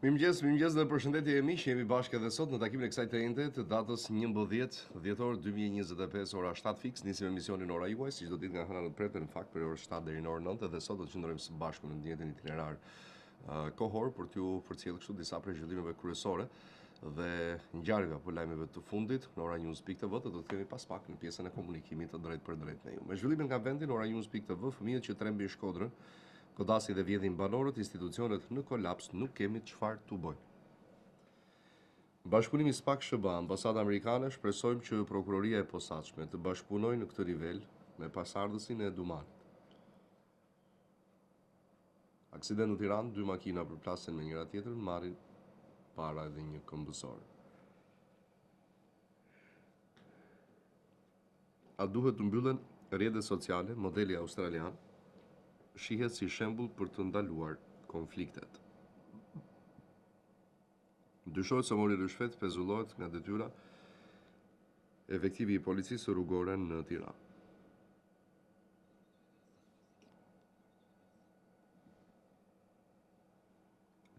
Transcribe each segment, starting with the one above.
Mirëmëngjes, mirëmëngjes dhe përshëndetje miq, jemi bashkë edhe sot në takimin e kësaj të enjte të datës 11 dhjetor 2025 ora 7 fiks, nisim emisionin Ora Juaj, si çdo ditë nga e hëna në të premte në fakt prej orës 7 deri në orën 9 dhe sot do të qëndrojmë së bashku në të njëjtin itinerar kohor për t'ju përcjellë kështu disa prej zhvillimeve kryesore dhe ngjarjeve apo lajmeve të fundit në oranews.tv dhe do të kemi pas pak në pjesën e komunikimit të drejtpërdrejtë me ju. Me zhvillimin nga vendi në oranews.tv, fëmijët që trembin Shkodrën, Godasin dhe vjedhin banorët, institucionet në kolaps, nuk kemi çfarë t'u bëjmë. Bashkëpunimi SPAK SHBA, Ambasada Amerikane, shpresojmë që Prokuroria e Posaçme të bashkëpunojë në këtë nivel me pasardhësin e Dumanit. Aksident në Tiranë, dy makina përplasen me njëra tjetrën, marrin para edhe një këmbësor. A duhet të mbyllen rrjetet sociale, modeli australian shihet si shembull për të ndaluar konfliktet. Dyshohet se mori ryshfet, pezullohet nga detyra efektivi i policisë rrugore në Tiranë.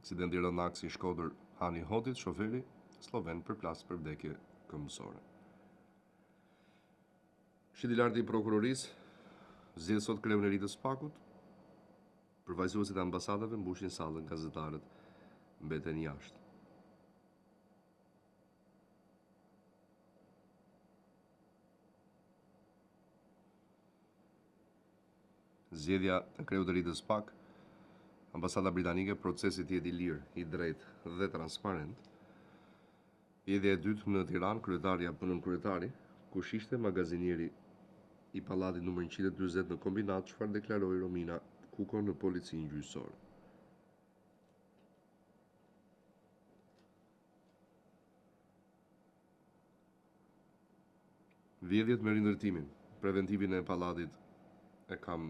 Aksident i rëndë në aksin Shkodër Han i Hotit, shoferi slloven përplas për vdekje këmbësorin. Këshilli i Lartë i Prokurorisë zgjedh sot kreun e ri të SPAK-ut. Përfaqësuesit e ambasadave mbushin sallën, gazetarët mbeten jashtë. Zgjedhja e kreut të ri të SPAK, Ambasada Britanike, procesi të jetë i lirë, i drejtë dhe transparent. Vjedhja e dytë në Tiranë, kryetari apo nënkryetari, kush ishte magazinieri i pallatit numër 140 në Kombinat, çfarë deklaroi Romina Kuko në policinë gjyqësore. Vjedhjet me rindërtimin, preventivin e pallatit e kam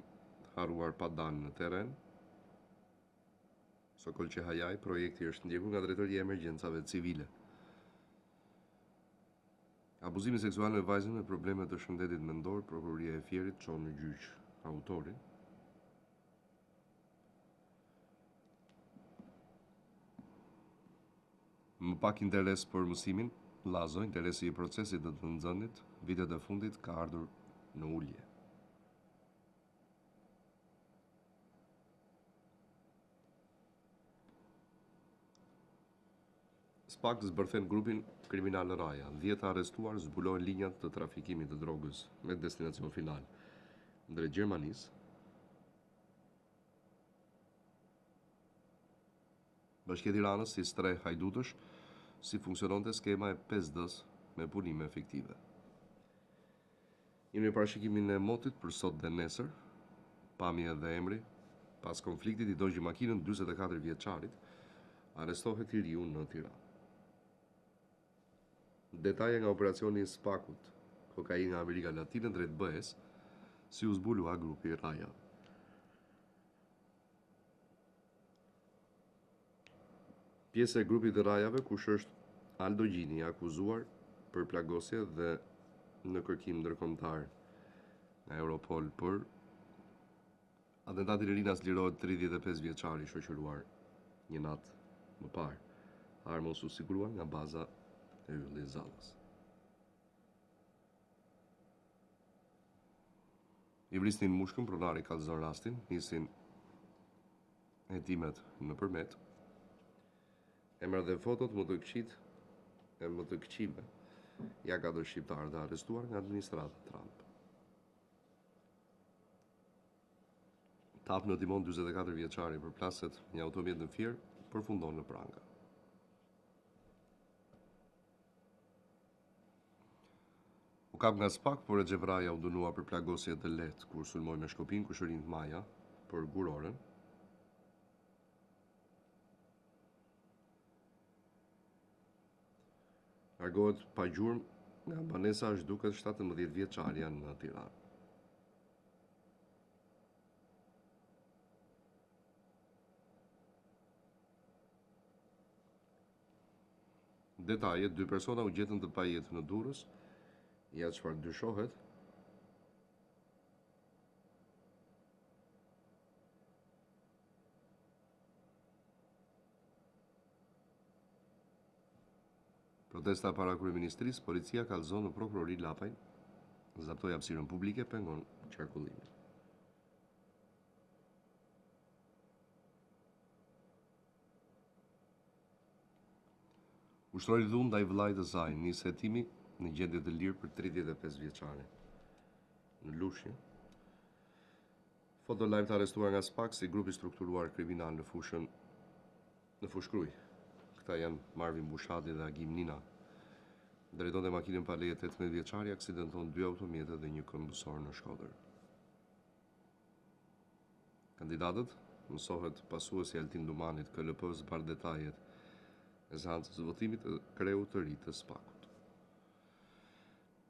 harruar pa dalë në terren. Sokol Qehajaj, projekti është ndjekur nga Drejtoria e Emergjencave Civile. Abuzimi seksual me vajzën me probleme të shëndetit mendor, Prokuroria e Fierit çon në gjyq autorin. Më pak interes për mësimin, Lazo, interesi i procesit të të nxënit, vitet e fundit ka ardhur në ulje. Spak zbërthen grupin kriminal Rraja, 10 të arrestuar zbulohen linjat të trafikimit të drogës me destinacion final drejt Gjermanisë. Bashkia e Tiranës si strehë hajdutësh, si funksiononte skema e 5D-s me punime fiktive. Jemi në parashikimin e motit për sot dhe nesër, pamje dhe emri, pas konfliktit i dogji makinën 44 vjeçarit, arrestohet i riu në Tiranë. Detaje nga operacioni i SPAK-ut, kokainë nga Amerika Latine drejt BE-së, si u zbulua grupi Rraja. Pjesë e grupit të Rrajave kush është Aldo Gjini i akuzuar për plagosje dhe në kërkim ndërkombëtar nga Europol për atentatin e Rinas lirohet 35 vjeçari i shoqëruar një natë më parë. Armës u sigurua nga baza e Ylli Zallës. I vrisnin mushkën, pronari kallëzon rastin, nisin hetimet në Përmet. Emrat dhe fotot më të këqijtë e më të këqijve, ja katër shqiptarë të arrestuar nga administrata Trump. Tapë në timon 44 vjeçari përplaset një automjet në Fier, përfundon në pranga. U kap nga SPAK, por Rexhep Rraja u dënua për plagosje të lehtë kur sulmoi me shkopinj kushërinjtë Maja për guroren. Largohet pa gjurmë nga banesa zhduket 17 vjeçarja në Tiranë. Detaje, dy persona u gjetën të pajetë në Durrës, ja çfarë dyshohet. Protesta para kryeministrisë, policia kallëzon në prokurori Lapajn, zaptoi hapësirën publike, pengon qarkullimin. Ushtroi dhunë ndaj vëllait të saj, nis hetimi në gjendje të lirë për 35 vjeçarin. Në Lushnjë. Foto live të arrestuar nga SPAK si grup i strukturuar kriminal në fushën në Fushë-Krujë. Këta janë Marvin Bushati dhe Agim Nina. Drejtonte makinën pa leje 18 vjeçari, aksidenton dy automjete dhe një këmbësor në Shkodër. Kandidatët, mësohet pasuesi i Altin Dumanit, KLP zbardh detajet e seancës së votimit të kreut të ri të SPAK-ut.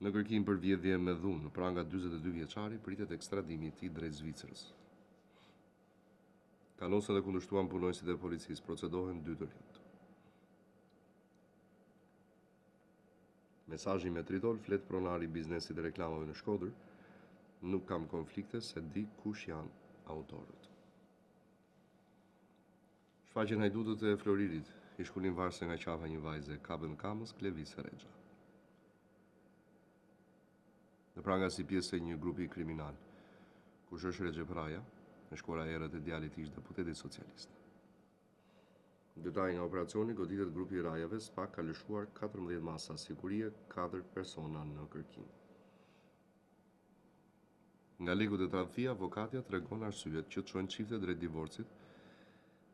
Në kërkim për vjedhje me dhunë, në pranga 42 vjeçari, pritet ekstradimi i tij drejt Zvicrës. Kanosën dhe kundërshtuan punonjësit e policisë, procedohen dy të rinjtë. Mesazhi me tritol flet pronari i biznesit të reklamave në Shkodër, nuk kam konflikte se di kush janë autorët. Shfaqen hajdutët e Floririt, i shkulin varëse nga qafa një vajze, kapen në Kamëz, Klevis Rexha. Në pranga si pjesë e një grupi kriminal. Kush është Rexhep Rraja, e shkuara e errët e djalit të ish-deputetit socialist. Detaje nga operacioni, goditet grupi i Rrajave, SPAK ka lëshuar 14 masa sigurie, 4 persona në kërkim. Nga leku te tradhtia, avokatja tregon arsyet që çojnë çiftet drejt divorcit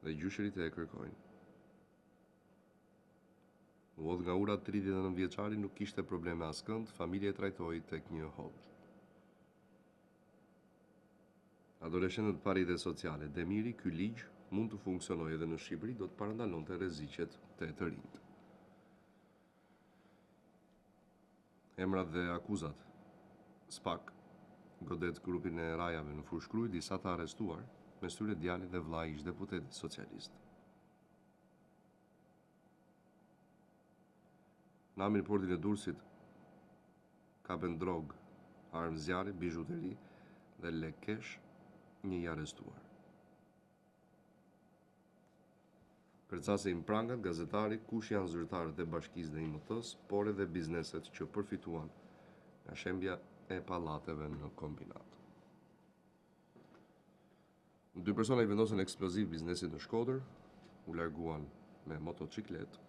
dhe gjyshërit e kërkojnë. U hodh nga ura 39 vjeçari nuk kishte probleme askënd, familja e trajtoi tek një hoxhë. Adoleshentët pa rrjete sociale, Demiri, ky ligj mund të funksionojë edhe në Shqipëri, do të parandalonte rreziqet te të rinjtë. Emrat dhe akuzat. SPAK godet grupin e Rrajave në Fushë-Krujë, disa të arrestuar, mes tyre djali dhe vëllai i ish-deputetit socialist. Nami në portin e Durrësit kapen drogë, armë zjarri, bizhuteri dhe lekë kesh, një i arrestuar. Kërcasin prangat gazetari kush janë zyrtarët e bashkisë dhe IMT-së, por edhe bizneset që përfituan nga shembja e pallateve në kombinat. Dy persona i vendosën eksploziv biznesit në Shkodër, u larguan me motoçikletë.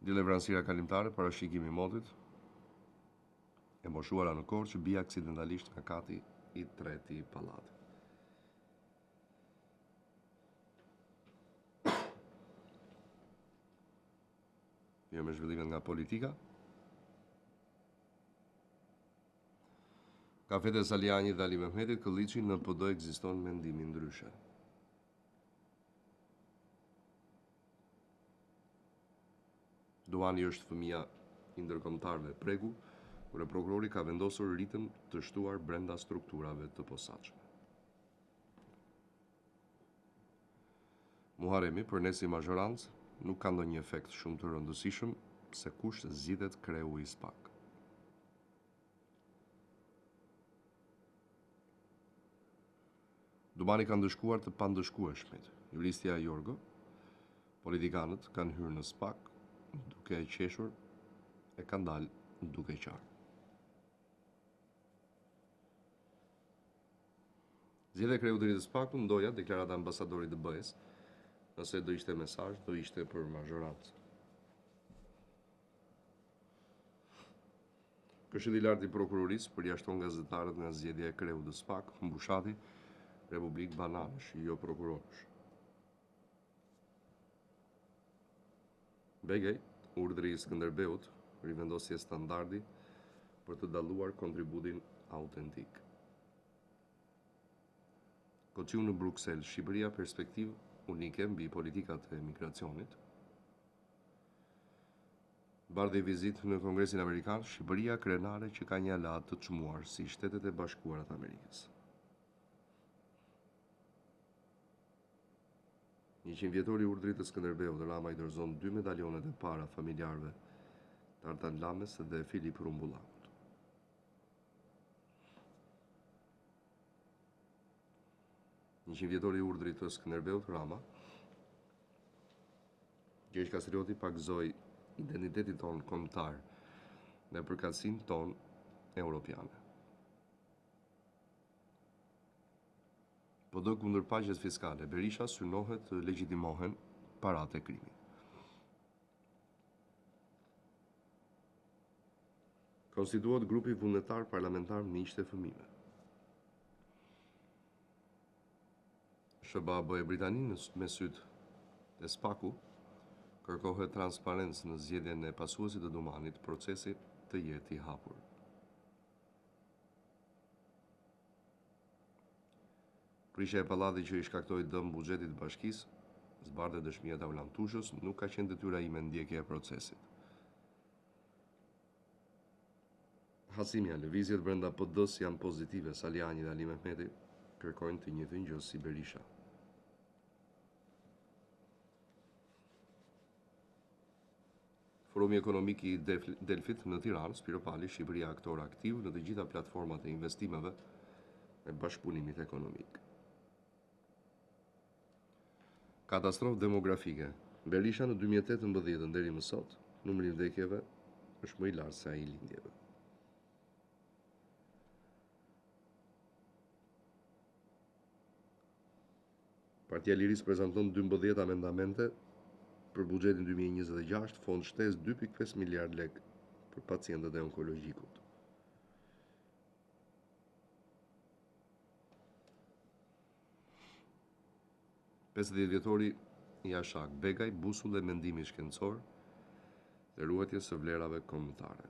Diell e vranësira kalimtare, parashikimi i motit, e moshuara në Korçë, bie aksidentalisht nga kati i tretë i pallatit. Jo me zhvillimet nga politika. Kafetë e Salianjit dhe Alimehmetit, Këlliçi në PD ekziston mendimi ndryshe. Dumani është fëmija i ndërkombëtarëve Pregu, kryeprokurori ka vendosur ritëm të shtuar brenda strukturave të posaçme. Muharremi, për ne si mazhorancë, nuk ka ndonjë efekt shumë të rëndësishëm se kush zgjidhet kreu i SPAK. Dumani ka ndëshkuar të pandëshkueshmit. Juristja Jorgo, politikanët kanë hyrë në SPAK duke qeshur e kanë dalë duke qarë. Zgjedhja e kreut të ri të SPAK-ut, Ndoja, deklarata e ambasadorit të BE-së, nëse do ishte mesazh, do ishte për mazhorancën. Këshilli i Lartë i Prokurorisë përjashton gazetarët nga zgjedhja e kreut të SPAK, Bushati, Republikë bananesh, jo prokurorësh. Begaj, urdhri i Skënderbeut, rivendosje standardi për të dalluar kontributin autentik. Koçiu në Bruksel, Shqipëria perspektivë unike mbi politikat e migracionit. Bardhi vizitë në Kongresin Amerikan, Shqipëria krenare që ka një aleat të çmuar si Shtetet e Bashkuara të Amerikës. 100 vjetori i urdhrit të Skënderbeut, Rama i dorëzon dy medaljonet e para familjarëve të Artan Lames dhe Filip Rrumbullakut. 100 vjetori i urdhrit të Skënderbeut Rama. Gjergj Kastrioti pagëzoi identitetin tonë kombëtar dhe përkatësinë tonë europiane. PD kundër paqes fiskale, Berisha synohet të legjitimohen paratë e krimit. Konstituohet grupi vullnetar parlamentar Miqtë e Fëmijëve. SHBA BE Britani me sytë te SPAK-u, kërkohet transparencë në zgjedhjen e pasuesit të Dumanit, procesi të jetë i hapur. Prishja e pallatit që i shkaktoi dëm buxhetit të bashkisë, zbardhet dëshmia e Taulant Tushës, nuk ka qenë detyra ime ndjekja e procesit. Hasimja, lëvizjet brenda PD-së janë pozitive, Salianji dhe Alimehmeti kërkojnë të njëjtën gjë si Berisha. Forumi Ekonomik i Delfit në Tiranë, Spiropali, Shqipëria aktor aktiv në të gjitha platformat e investimeve e bashkëpunimit ekonomik. Katastrofë demografike. Berisha në 2018 deri më sot, numri i vdekjeve është më i lartë se ai i lindjeve. Partia e Lirisë prezanton 12 amendamente për buxhetin 2026, fond shtesë 2.5 miliard lekë për pacientët e onkologjikut. 50 vjetori i Jashak Begaj, busull e mendimit shkencor dhe ruajtjes së vlerave kombëtare.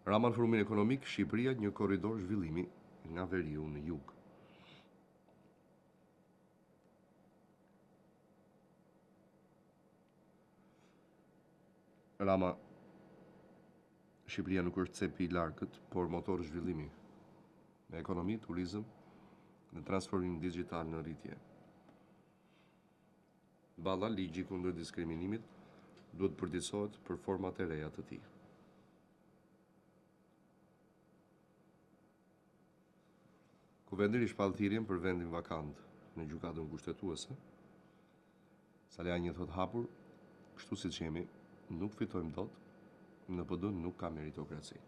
Rama në forumin ekonomik, Shqipëria një korridor zhvillimi nga veriu në jug. Rama, Shqipëria nuk është cep i largët, por motor zhvillimi me ekonomi, turizëm dhe transformim digital në rritje. Balla, ligji kundër diskriminimit duhet përditësohet për format e reja të tij. Kuvendi rishpall thirrjen për vendin vakant në Gjykatën Kushtetuese. Salianji thotë hapur, kështu siç jemi, nuk fitojmë dot, në PD nuk ka meritokraci.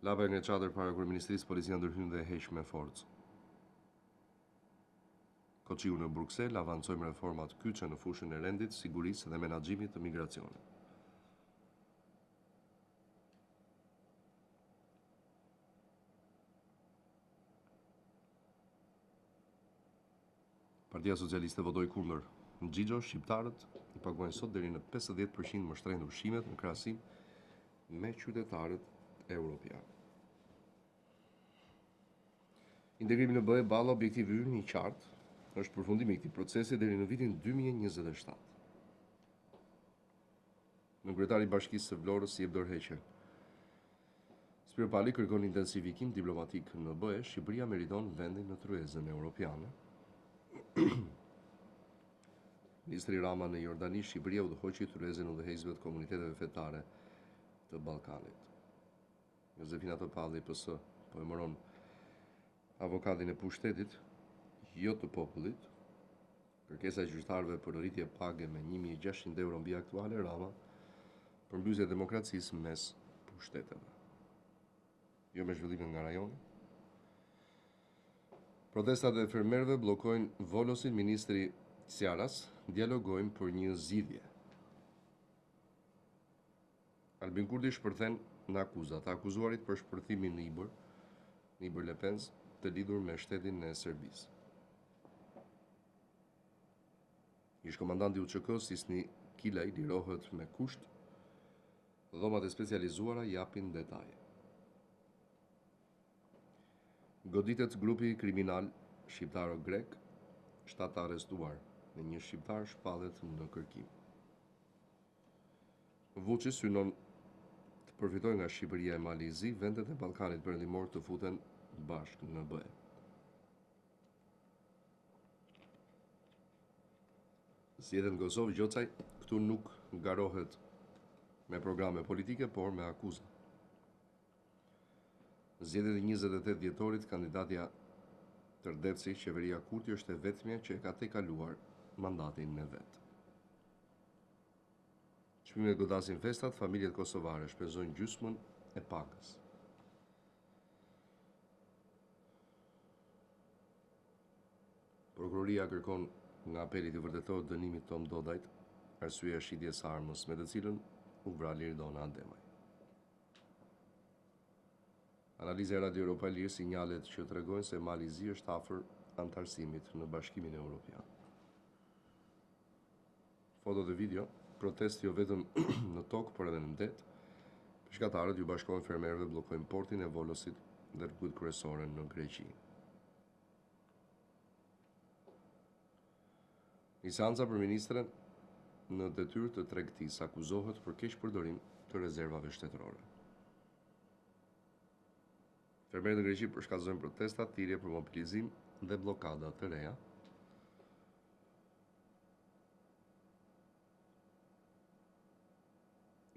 Lapaj ngre çadër para kryeministrisë, policia ndërhyn dhe e heq me forcë. Koçiu në Bruksel, avancojmë reformat kyçe në fushën e rendit, sigurisë dhe menaxhimit të migracionit. Partia Socialiste votoi kundër. Xhixho, shqiptarët i paguajnë sot deri në 50% më shtrenjtë ushqimet në krahasim me qytetarët europianë. Integrimi në BE Balla objektivi ynë i qartë është përfundimi i këtij procesi deri në vitin 2027. Nënkryetari i Bashkisë së Vlorës jep dorëheqjen. Spiropali kërkon intensifikim diplomatik në BE, Shqipëria meriton vendin në tryezën europiane. Ministri Rama në Jordani, Shqipëria udhëhoqi tryezën e udhëheqësve të komuniteteve fetare të Ballkanit. Jozefina Topalli PS po emëron avokatin e pushtetit, jo të popullit. Kërkesa e gjyqtarëve për rritje page me 1600 euro mbi aktuale, Rama, përmbysje e demokracisë mes pushteteve. Jo me zhvillimin nga rajoni. Protestat e fermerëve bllokojnë Volosin, ministri Tsiaras, dialogojmë për një zgjidhje. Albin Kurti shpërthen në akuza, të akuzuarit për shpërthimin në Ibër, në Ibër Lepenc, të lidhur me shtetin e Serbisë. Ish-komandanti i UÇK-së, Isni Kilaj, lirohet me kusht, dhomat e specializuara japin detaje. Goditet grupi kriminal shqiptaro-grek, 7 të arrestuar dhe një shqiptar shpallet në kërkim. Vuçiç synon të përfitojë nga Shqipëria e Mali i Zi, vendet e Ballkanit Perëndimor të futen bashkë në BE. Zgjedhjet në Kosovë, Gjocaj, këtu nuk garohet. me programe politike, por me akuza. Zgjedhjet e 28 dhjetorit, kandidatja Tërdevci, qeveria Kurti është e vetmja që e ka tejkaluar mandatin e vet. Çmimet godasin festat, familjet kosovare shpenzojnë gjysmën e pagës. Prokuroria kërkon nga apeli t'i vërtetohet dënimi Tom Dodajt, arsyeja e shitjes së armës me të cilën u vra Liridona Ademaj. Analiza e Radio Europa e Lirë sinjalet që tregojnë se Mali i Zi është afër anëtarësimit në Bashkimin Europian. Foto dhe video, protestë jo vetëm në tokë, por edhe në det. Peshkatarët iu bashkohen fermerëve, bllokojnë portin e Volosit dhe rrugët kryesore në Greqi. Një seanca për ministren në detyrë të tregtisë akuzohet për keqpërdorim të rezervave shtetërore. Fermerët në Greqi përshkallëzojnë protestat, thirrje për mobilizim dhe bllokada të reja.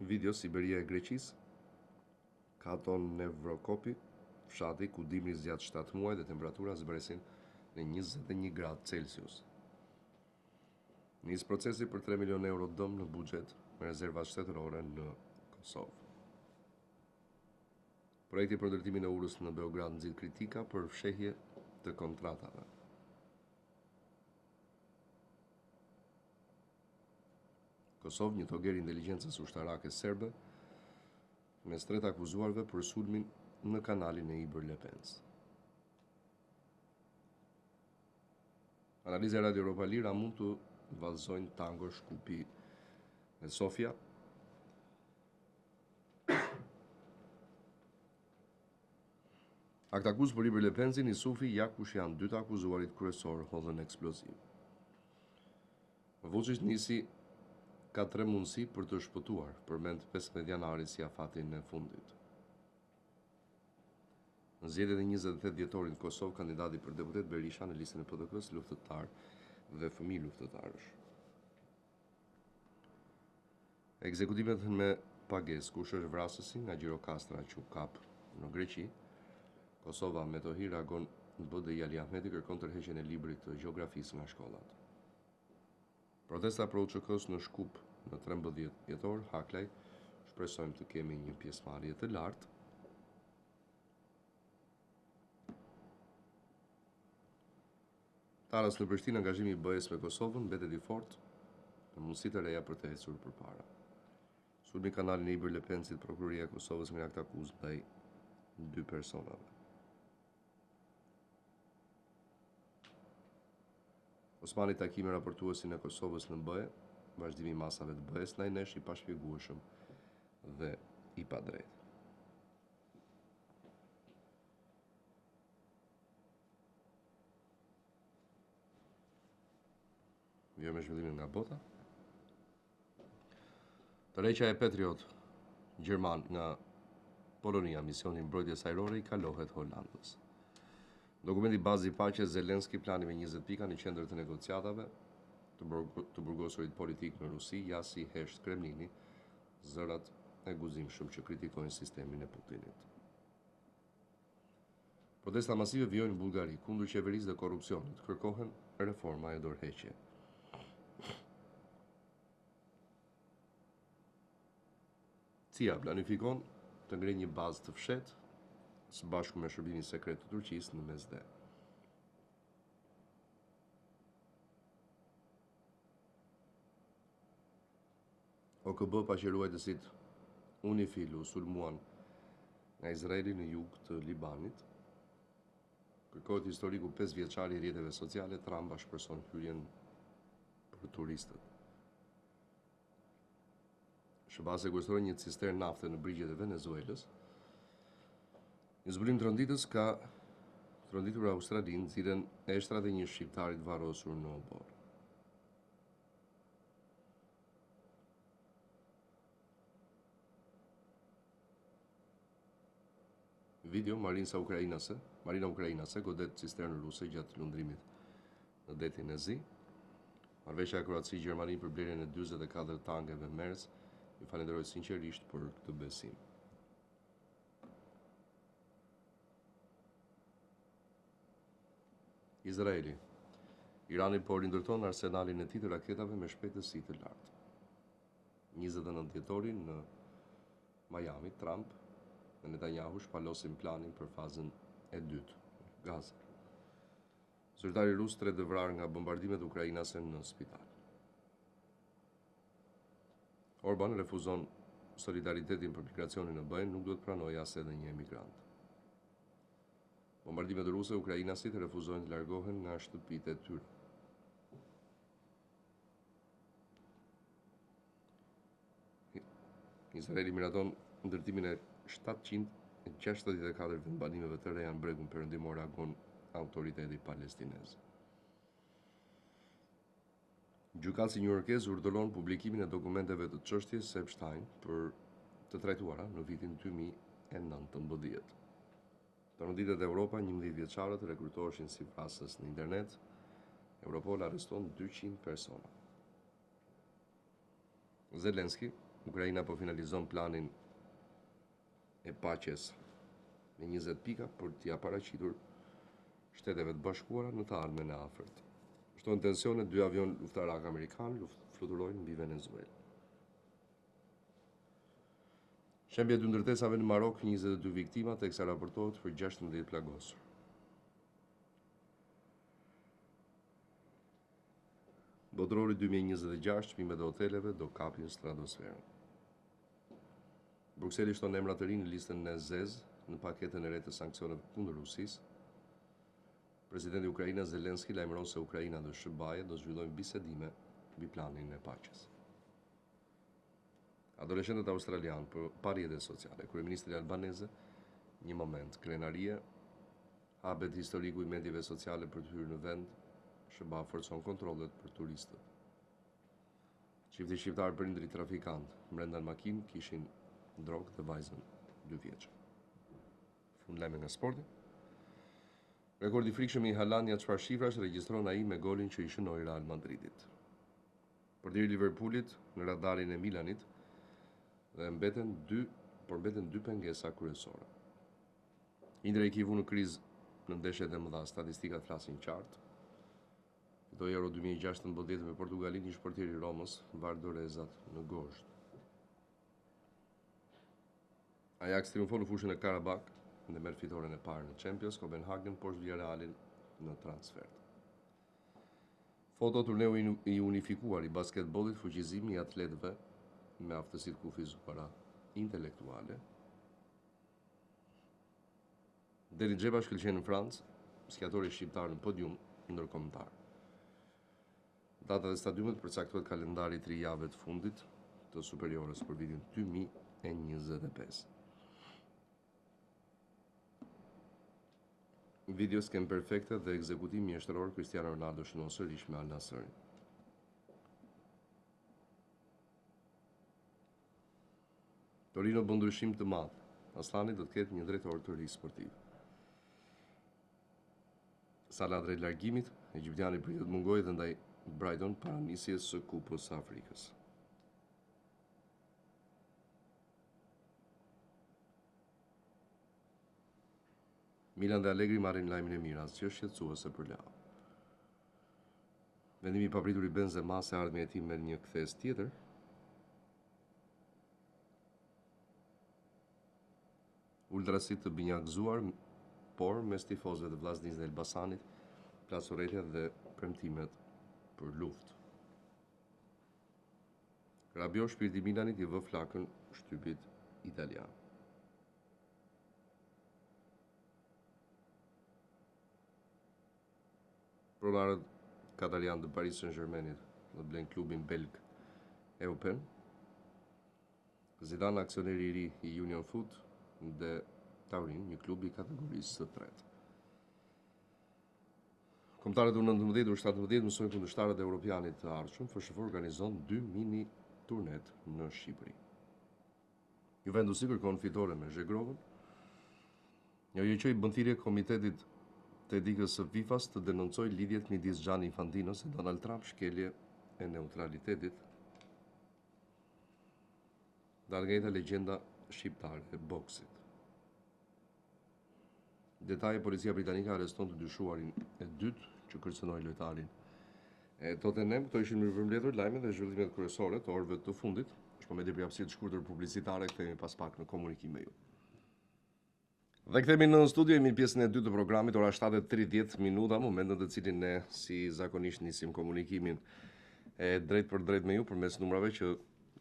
Video Siberia e Greqisë, Kato Nevrokopi, fshati ku dimri zgjat 7 muaj dhe temperatura zbresin në 21 gradë Celsius. Nis procesi për 3 milion euro dëm në buxhet me rezervat shtetërore në Kosovë. Projekti për ndërtimin e urës në Beograd nxit kritika për fshehje të kontratave. Kosovë, një toger i inteligjencës ushtarake serbe mes tre të akuzuarve për sulmin në kanalin e Ibër Lepenc. Analiza e Radio Europa e Lirë a mund të vallëzojnë tango Shkupi dhe Sofja. Aktakuzë për Ibër Lepencin, Isufi, ja kush janë dy të akuzuarit kryesorë hodhën eksploziv. Vuçiç nisi ka tre mundësi për të shpëtuar, përmend 15 janarin si afatin e fundit. Në zgjedhjet e 28 dhjetorit në Kosovë, kandidati për deputet Berisha në listën e PDK-së, luftëtar dhe fëmijë luftëtarësh. Ekzekutimet me pagesë, kush është vrasësi nga Gjirokastra që u kap në Greqi? Kosova, Metohi reagon BDI Ali Ahmeti kërkon tërheqjen e librit të gjeografisë nga shkollat. Protesta pro UÇK-së në Shkup në 13 dhjetor, Haklaj, shpresojmë të kemi një pjesëmarrje të lartë. Taras në Prishtinë angazhimi i BE-së me Kosovën mbetet i fortë me mundësi të reja për të ecur përpara. Sulmi në kanalin e Ibër Lepencit, Prokuroria e Kosovës ngre aktakuzë ndaj dy personave. Osmani takim me raportuesin e Kosovës në BE, vazhdimi i masave të BE-së ndaj nesh i pashpjegueshëm dhe i padrejtë. Vijojmë me zhvillimin nga bota. Tërheqja e Patriot gjerman nga Polonia, misioni i mbrojtjes ajrore i kalohet Holandës. Dokumenti bazë i paqes Zelenski plani me 20 pika në qendër të negociatave të, të burgosurit politik në Rusi, ja si hesht Kremlini, zërat e guximshëm që kritikojnë sistemin e Putinit. Protesta masive vijojnë në Bullgari kundër qeverisë dhe korrupsionit, kërkohen reforma e dorëheqje. CIA planifikon të ngrejë një bazë të fshehtë së bashku me shërbimin sekret të Turqisë në Mesdhe. OKB paqeruajtësit UNIFIL u sulmuan nga Izraeli në jug të Libanit. Kërkohet historiku 5 vjeçar i rrjeteve sociale, Trump ashpërson hyrjen për turistët. SHBA sekuestroi një cisternë nafte në brigjet e Venezuelës. Një zbulim tronditës ka tronditur Australinë, nxirren eshtrat e një shqiptari të varrosur në oborr. Video Marinsa Ukrainase, Marina Ukrainase godet cisternën ruse gjatë lundrimit në detin e Zi. Marrëveshja Kroaci-Gjermani për blerjen e 44 tankeve Mers Ju falenderoj sinqerisht për këtë besim. Izraeli. Irani po rindërton arsenalin e tij të raketave me shpejtësi të lartë. 29 dhjetori në Miami, Trump dhe Netanyahu shpalosin planin për fazën e dytë, Gaza. Zyrtari rus tre të vrarë nga bombardimet ukrainase në spital. Orban refuzon solidaritetin për migracionin në BE, nuk duhet pranojë as edhe një emigrant. Bombardimet ruse, ukrainasit refuzojnë të largohen nga shtëpitë e tyre. Izraeli miraton ndërtimin e 764 vendbanimeve të reja në bregun perëndimor, reagon autoriteti palestinez. Gjykatësi njujorkez urdhëron publikimin e dokumenteve të çështjes së Epstein për të trajtuara në vitin 2019. Tronditet Europa, 11 vjeçarët rekrutoheshin si vrasës në internet, Europol arreston 200 persona. Zelenski, Ukraina po finalizon planin e paqes me 20 pika për t'ia paraqitur Shteteve të Bashkuara në të ardhmen e afërt. Shtohen tensionet, dy avionë luftarakë amerikanë fluturojnë mbi Venezuelë. Shembja e dy ndërtesave në Marok, 22 viktima, teksa raportohet për 16 plagosur. Botërori 2026, çmimet e hoteleve do kapin stratosferën. Brukseli shton emra të rinj në listën e zezë në paketën e re të sanksioneve kundër Rusisë. Presidenti ukrainas Zelenski lajmëron se Ukraina dhe SHBA-ja do zhvillojnë bisedime mbi planin e paqes. Adoleshentët australianë për pa rrjete sociale, kryeministri Albanese, një moment krenarie, hapet historiku i medieve sociale për të hyrë në vend, SHBA forcon kontrollet për turistët. Çifti shqiptar prindërit trafikantë, brenda në makinë kishin drogë dhe vajzën 2 vjeçe. Fund lajme nga sporti. Rekordi i frikshëm i Haaland ja çfarë shifrash regjistron ai me golin që i shënoi Real Madridit. Portieri i Liverpoolit në radarin e Milanit dhe mbeten dy, por mbeten dy pengesa kryesore. Inter i Chivu në krizë në ndeshjet e mëdha, statistikat flasin qartë. Fitoi Euro 2016 me Portugalinë, ish portieri i Romës, var dorezat në gozhdë. Ajax triumfon në fushën e Karabakh dhe merr fitoren e parë në Champions, Copenhagen mposht Villarrealin në transfertë. Foto turneu i unifikuar i basketbollit, fuqizimi i atletëve me aftësi të kufizuara intelektuale. Derin Xhepa shkëlqen në Francë, skiatori shqiptar në podium ndërkombëtar. Datat e stadiumit përcaktohet kalendari i tri javëve të fundit të Superiores për vitin 2025. Video skemë perfekte dhe ekzekutim mjeshtëror Cristiano Ronaldo shënon sërish me Al Nassrin. Torino bën ndryshim të madh. Asllani do të ketë një drejtor të ri sportiv. Salah drejt largimit, egjiptiani pritet të mungojë dhe ndaj Brighton para nisjes së Kupës së Afrikës. Milan dhe Allegri marrin lajmin e mirë, asgjë shqetësuese për Leo. Vendimi i papritur i Benzema se ardhmja e tij merr një kthesë tjetër. Ultrasit të binjakëzuar, por mes tifozëve të Vllaznisë dhe Elbasanit, plas urrejtja dhe premtimet për luftë. Rabiot shpirti i Milanit i vë flakën shtypit italian. Pronarët katarianë të Paris Saint-Germainit do të blejnë klubin belg Eupen. Zidane aksioneri i ri i Union Foot de Turin, një klub i kategorisë së tretë. Kombëtaret U19 dhe U17 mësojnë kundërshtarët e Europianit të ardhshëm, FSHF organizon dy mini turnet në Shqipëri. Juventusi kërkon fitore me Zhegrovën. OJQ i bën thirrje Komitetit të Etikës së FIFA-s të denoncojë lidhjet midis Gianni Infantinos e Donald Trump, shkelje e neutralitetit. Ndahet nga jeta legjenda shqiptare e boksit. Detaje policia britanike arreston të dyshuarin e dytë që kërcënoi lojtarin e Tottenham. Këto ishin mirë përmbledhur lajmet dhe zhvillimet kryesore të orëve të fundit. Është momenti për hapësirë të shkurtër publicitare, kthehemi pas pak në komunikim me ju. Dhe kthehemi në studio, jemi në pjesën e dytë të programit, ora 7:30 minuta, moment në të cilin ne si zakonisht nisim komunikimin e drejtpërdrejtë me ju përmes numrave që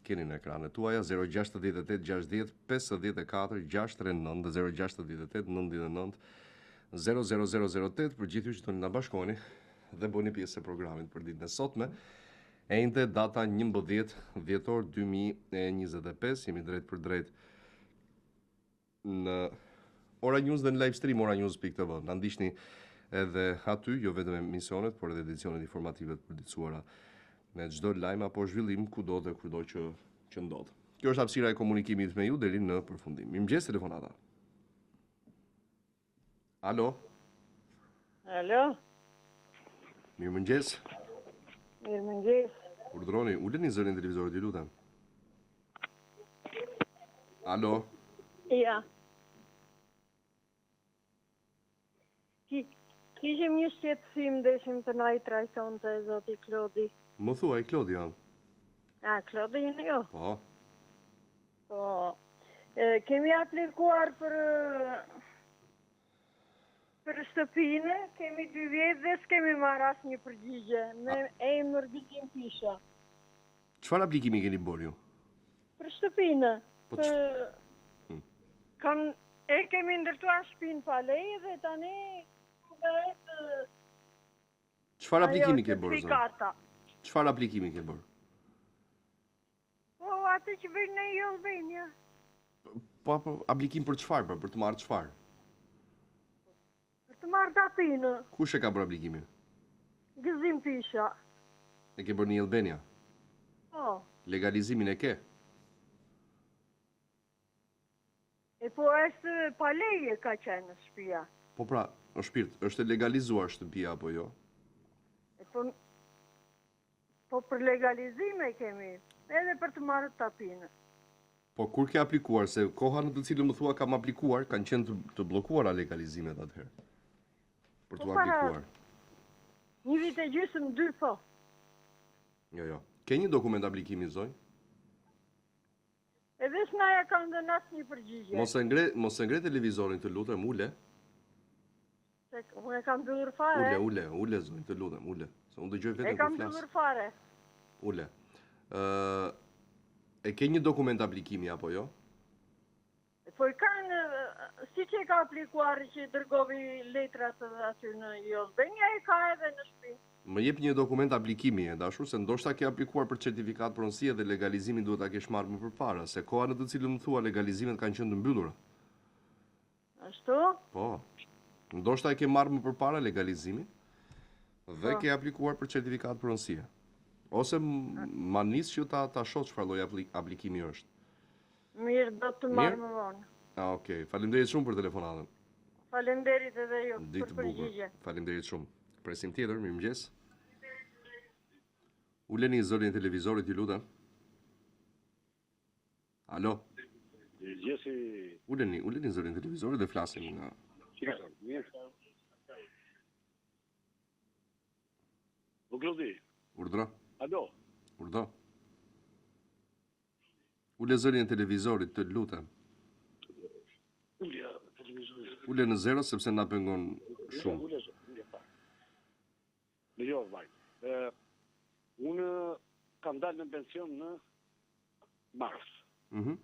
keni në ekranet tuaja 068 60 54 639 dhe 068 99 00008 për gjithë ju që doni na bashkoheni dhe bëheni pjesë e programit për ditën e sotme. E enjte data 11 dhjetor 2025, jemi drejtpërdrejt në Ora News dhe në live stream oranews.tv. Na ndiqni edhe aty, jo vetëm emisionet, por edhe edicionet informative të përditësuara me çdo lajm apo zhvillim kudo dhe kurdo që që ndodh. Kjo është hapësira e komunikimit me ju deri në përfundim. Mirëmëngjes telefonata. Alo. Alo. Mirëmëngjes. Mirëmëngjes. Urdhëroni, uleni zërin e televizorit, ju lutem. Alo. Ja. Ki, kishim një shqetësim deshim të na i trajtonte zoti Klodi. Më thuaj, Klodi jam. A, Klodi jeni ju? Po. Po, e, kemi aplikuar për për shtëpinë, kemi dy vjet dhe s'kemi marrë asnjë përgjigje, me emër Gëzim Pisha. Çfarë aplikimi keni bërë ju? Për shtëpinë. Po Për... Hmm. Kam, e kemi ndërtuar shtëpinë pa leje dhe tani bëhet Çfarë aplikimi ke bërë zonjë? Çfarë aplikimi ke bërë? Po atë që bëjnë në e-Albania. Po po aplikim për çfarë, për, për të marrë çfarë? Për të marrë tapinë. Kush e ka bërë aplikimin? Gëzim Pisha. E ke bërë në e-Albania? Po. Legalizimin e ke? E po është pa leje ka qenë shtëpia. Po pra, o shpirt, është e legalizuar shtëpia apo jo? E po po për legalizim e kemi, edhe për të marrë tapinë. Po kur ke aplikuar, se koha në të cilën më thua kam aplikuar, kanë qenë të, të bllokuara legalizimet atëherë. Për Po t'u para aplikuar. një vit e gjysmë, dy po. Jo, jo. Ke një dokument aplikimi zonjë? Edhe s'na ja kanë dhënë asnjë përgjigje. Mos e ngre, mos e ngre televizorin, të lutem, ule. Se unë e kam mbyllur fare. Ule, ule, ule zonjë, të lutem, ule. Se unë dëgjoj E veten kam kur flas. mbyllur fare. Ule. Ë e ke një dokument aplikimi apo jo? Po i kanë, siç e ka aplikuar që dërgovi letrat edhe aty në e-Albania, e ka edhe në shtëpi. Më jep një dokument aplikimi e dashur, se ndoshta ke aplikuar për certifikatë pronësie dhe legalizimin duhet ta kesh marrë më përpara, se koha në të cilën më thua legalizimet kanë qenë të mbyllura. Ashtu? Po. Ndoshta e ke marrë më përpara legalizimin dhe Po. ke aplikuar për certifikatë pronësie. Ose ma nis që ta ta shoh çfarë lloj apli aplikimi është. Mirë, do të marr Mirë? më vonë. Ah, okay. Faleminderit shumë për telefonatën. Faleminderit edhe ju Ditë për të bukur. përgjigje. Faleminderit shumë. Presim tjetër, mirëmëngjes. Uleni zërin e televizorit, ju lutem. Alo. Mirëmëngjesi. Uleni, uleni zërin e televizorit dhe flasim nga. Si ka thënë? Mirë. Po Klodi. Urdhro. Alo. Urdhro. Ule zërin e televizorit, të lutem. Ulja televizorit. Ule në zero sepse na pengon shumë. Ule, ule pak. Në jo, vaj. Ë unë kam dalë në pension në mars. Mhm.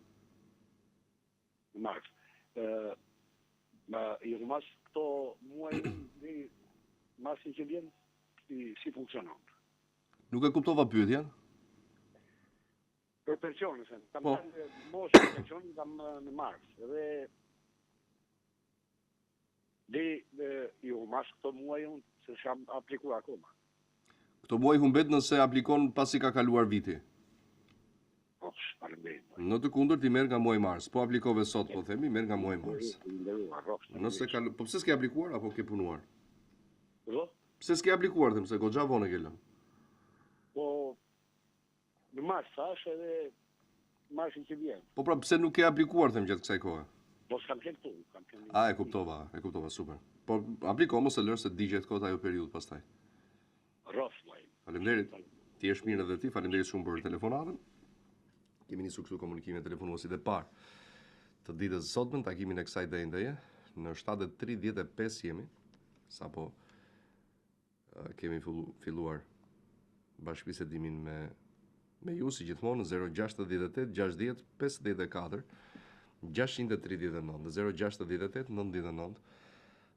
Në mars. Ë ma i humbas këto muaj deri marsin që vjen si si funksionon. Nuk e kuptova pyetjen. Për pensionin, se kam Po. dalë moshën e pensionit kam në mars, edhe deri dhe i humbas këto muaj unë se s'kam aplikuar akoma. Këto muaj humbet nëse aplikon pasi ka kaluar viti. Po, faleminderit. Në të kundërt i merr nga muaji mars. Po aplikove sot, po themi, merr nga muaji mars. I nderuar, rrofsh. Nëse ka, po pse s'ke aplikuar apo ke punuar? Po? Pse s'ke aplikuar, them se goxha vonë e ke lënë. Po në mars thash edhe marsin që vjen. Po pra pse nuk ke aplikuar them gjatë kësaj kohe? Po s'kam qenë këtu, kam qenë. A e kuptova, e kuptova, super. Po apliko mos e lër se digjet kot ajo periudhë pastaj. Rrofsh vllai. Faleminderit. Të jesh mirë edhe ti, faleminderit shumë për telefonatën. Kemi nisur kështu komunikimin me telefonuesit e parë të ditës së sotme, në takimin e kësaj të enjteje, në 7:35 jemi, sapo kemi filluar bashkëbisedimin me me ju si gjithmonë në 068 60 54 639 dhe 068 99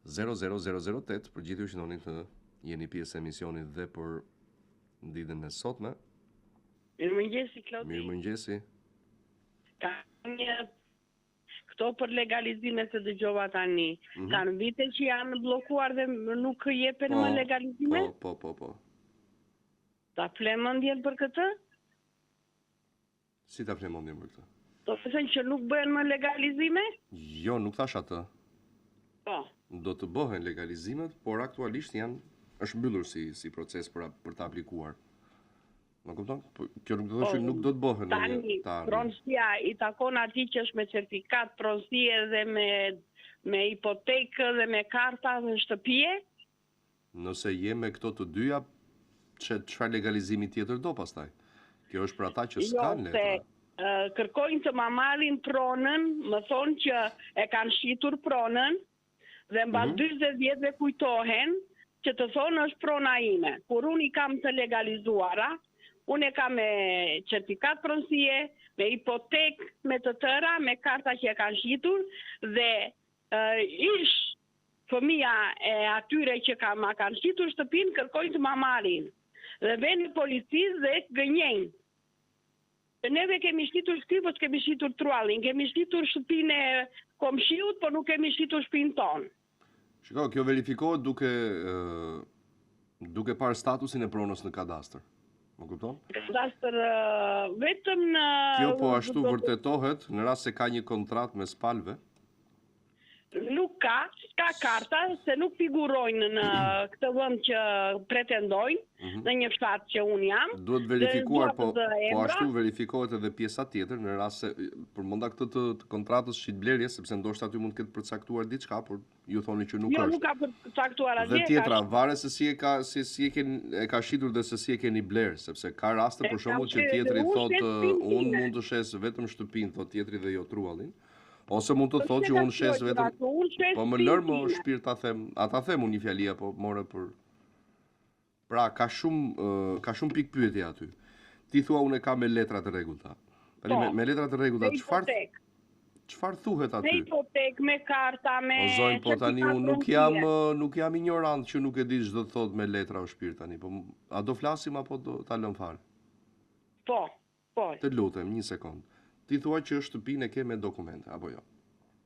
00008 për gjithë ju që doni të jeni pjesë e emisionit dhe për ditën e sotme. Mirëmëngjesi Klodi. Mirëmëngjesi. Ka një këto për legalizime se dëgjova tani. Mm -hmm. Kanë vite që janë bllokuar dhe nuk jepen po, më legalizime? Po, po, po, po. Ta fle mendjen për këtë? Si ta fle mendjen për këtë? Do të thënë që nuk bëhen më legalizime? Jo, nuk thashë atë. Po. Do të bëhen legalizimet, por aktualisht janë është mbyllur si si proces për për të aplikuar. Më kupton? Po kjo nuk do të thotë që po, nuk do të bëhen në një të ardhme. Pronësia i takon atij që është me certifikatë pronësie dhe me me hipotekë dhe me karta dhe shtëpie? Nëse je me këto të dyja, çe çfarë legalizimi tjetër do pastaj? Kjo është për ata që jo, s'kanë letra. Jo, se kërkojnë të ma marrin pronën, më thonë që e kanë shitur pronën dhe mbas mm -hmm. 40 vjetëve kujtohen që të thonë është prona ime. Kur unë i kam të legalizuara, unë e kam me certifikatë pronësie, me hipotekë, me të tëra, me karta që e kanë shitur dhe uh, ish Fëmija e atyre që ka ma kanë shitur shtëpinë kërkojnë të ma marrin dhe venë në polici dhe gënjejnë. Se neve kemi shitur shtëpinë po s'kemi shitur truallin, kemi shitur shtëpinë e komshiut po nuk kemi shitur shtëpinë tonë. Shiko, kjo verifikohet duke duke parë statusin e pronës në kadastër. Më kupton? Kadastër vetëm në Kjo po ashtu vërtetohet në rast se ka një kontratë mes palëve. Nuk ka, s'ka karta, se nuk figurojnë në këtë vend që pretendojnë, mm -hmm. në një fshat që unë jam. Duhet verifikuar, po, po ashtu verifikohet edhe pjesa tjetër, në rast se përmenda këtë të, të kontratës shitblerjes, sepse ndoshta aty mund të ketë përcaktuar diçka, por ju thoni që nuk jo, është. Jo, nuk ka përcaktuar asgjë. Dhe tjetra, ka... varet se si e ka si si e keni e ka shitur dhe se si e keni blerë, sepse ka raste për shembull që tjetri thotë unë mund të shes vetëm shtëpinë, thotë tjetri dhe jo truallin. Ose mund të thotë që unë shes vetëm Po më lër mo shpirt ta them, a ta them unë një fjali apo more për Pra ka shumë ka shumë pikëpyetje aty. Ti thua unë e kam me letra të rregullta. Tani po, me, me letra të rregullta çfarë çfarë thuhet aty? Me hipotekë, me karta, me O zonjë, po tani unë nuk jam nuk jam injorant që nuk e di ç'do të thotë me letra o shpirt tani, po a do flasim apo do ta lëm fare? Po. Po. Të lutem, një sekond. Ti thua që shtëpinë e ke me dokumente, apo jo?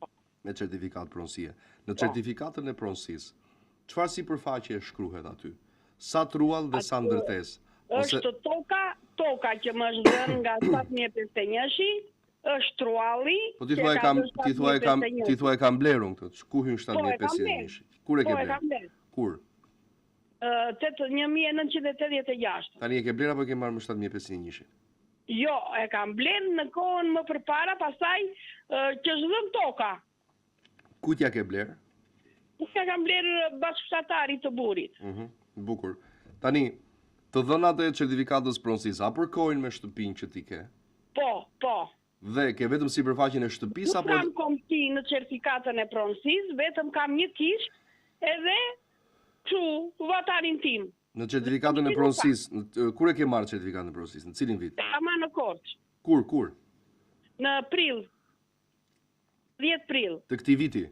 Po. Me certifikatë pronësie. Në po. certifikatën e pronësisë, çfarë sipërfaqe shkruhet aty? Sa truall dhe sa ndërtesë? Ose... Është toka, toka që më është dhënë nga 7501-shi, është trualli. Po ti thua e kam, ti thua e kam, ti thua e kam blerë unë këtë. Ku hyn 7501-shi? Kur e ke po, blerë? Kur? 1986. Tani e ke blerë apo e ke marrë më 7501-shin? Jo, e kam blerë në kohën më përpara, pastaj që është dhënë toka. Kujt ia ke blerë? Unë ia kam blerë bashkëfshatarit të burrit. Mhm, bukur. Tani, të dhënat e certifikatës pronësisë, a përkojnë me shtëpinë që ti ke? Po, po. Dhe ke vetëm sipërfaqen e shtëpisë apo Nuk kam komshi në certifikatën e pronësisë, vetëm kam një kishë edhe kështu vatanin tim. Në certifikatën e pronësisë, kur e ke marrë certifikatën e pronësisë, në cilin vit? E kam marrë në Korçë. Kur, kur? Në prill. 10 prill. Të këtij viti?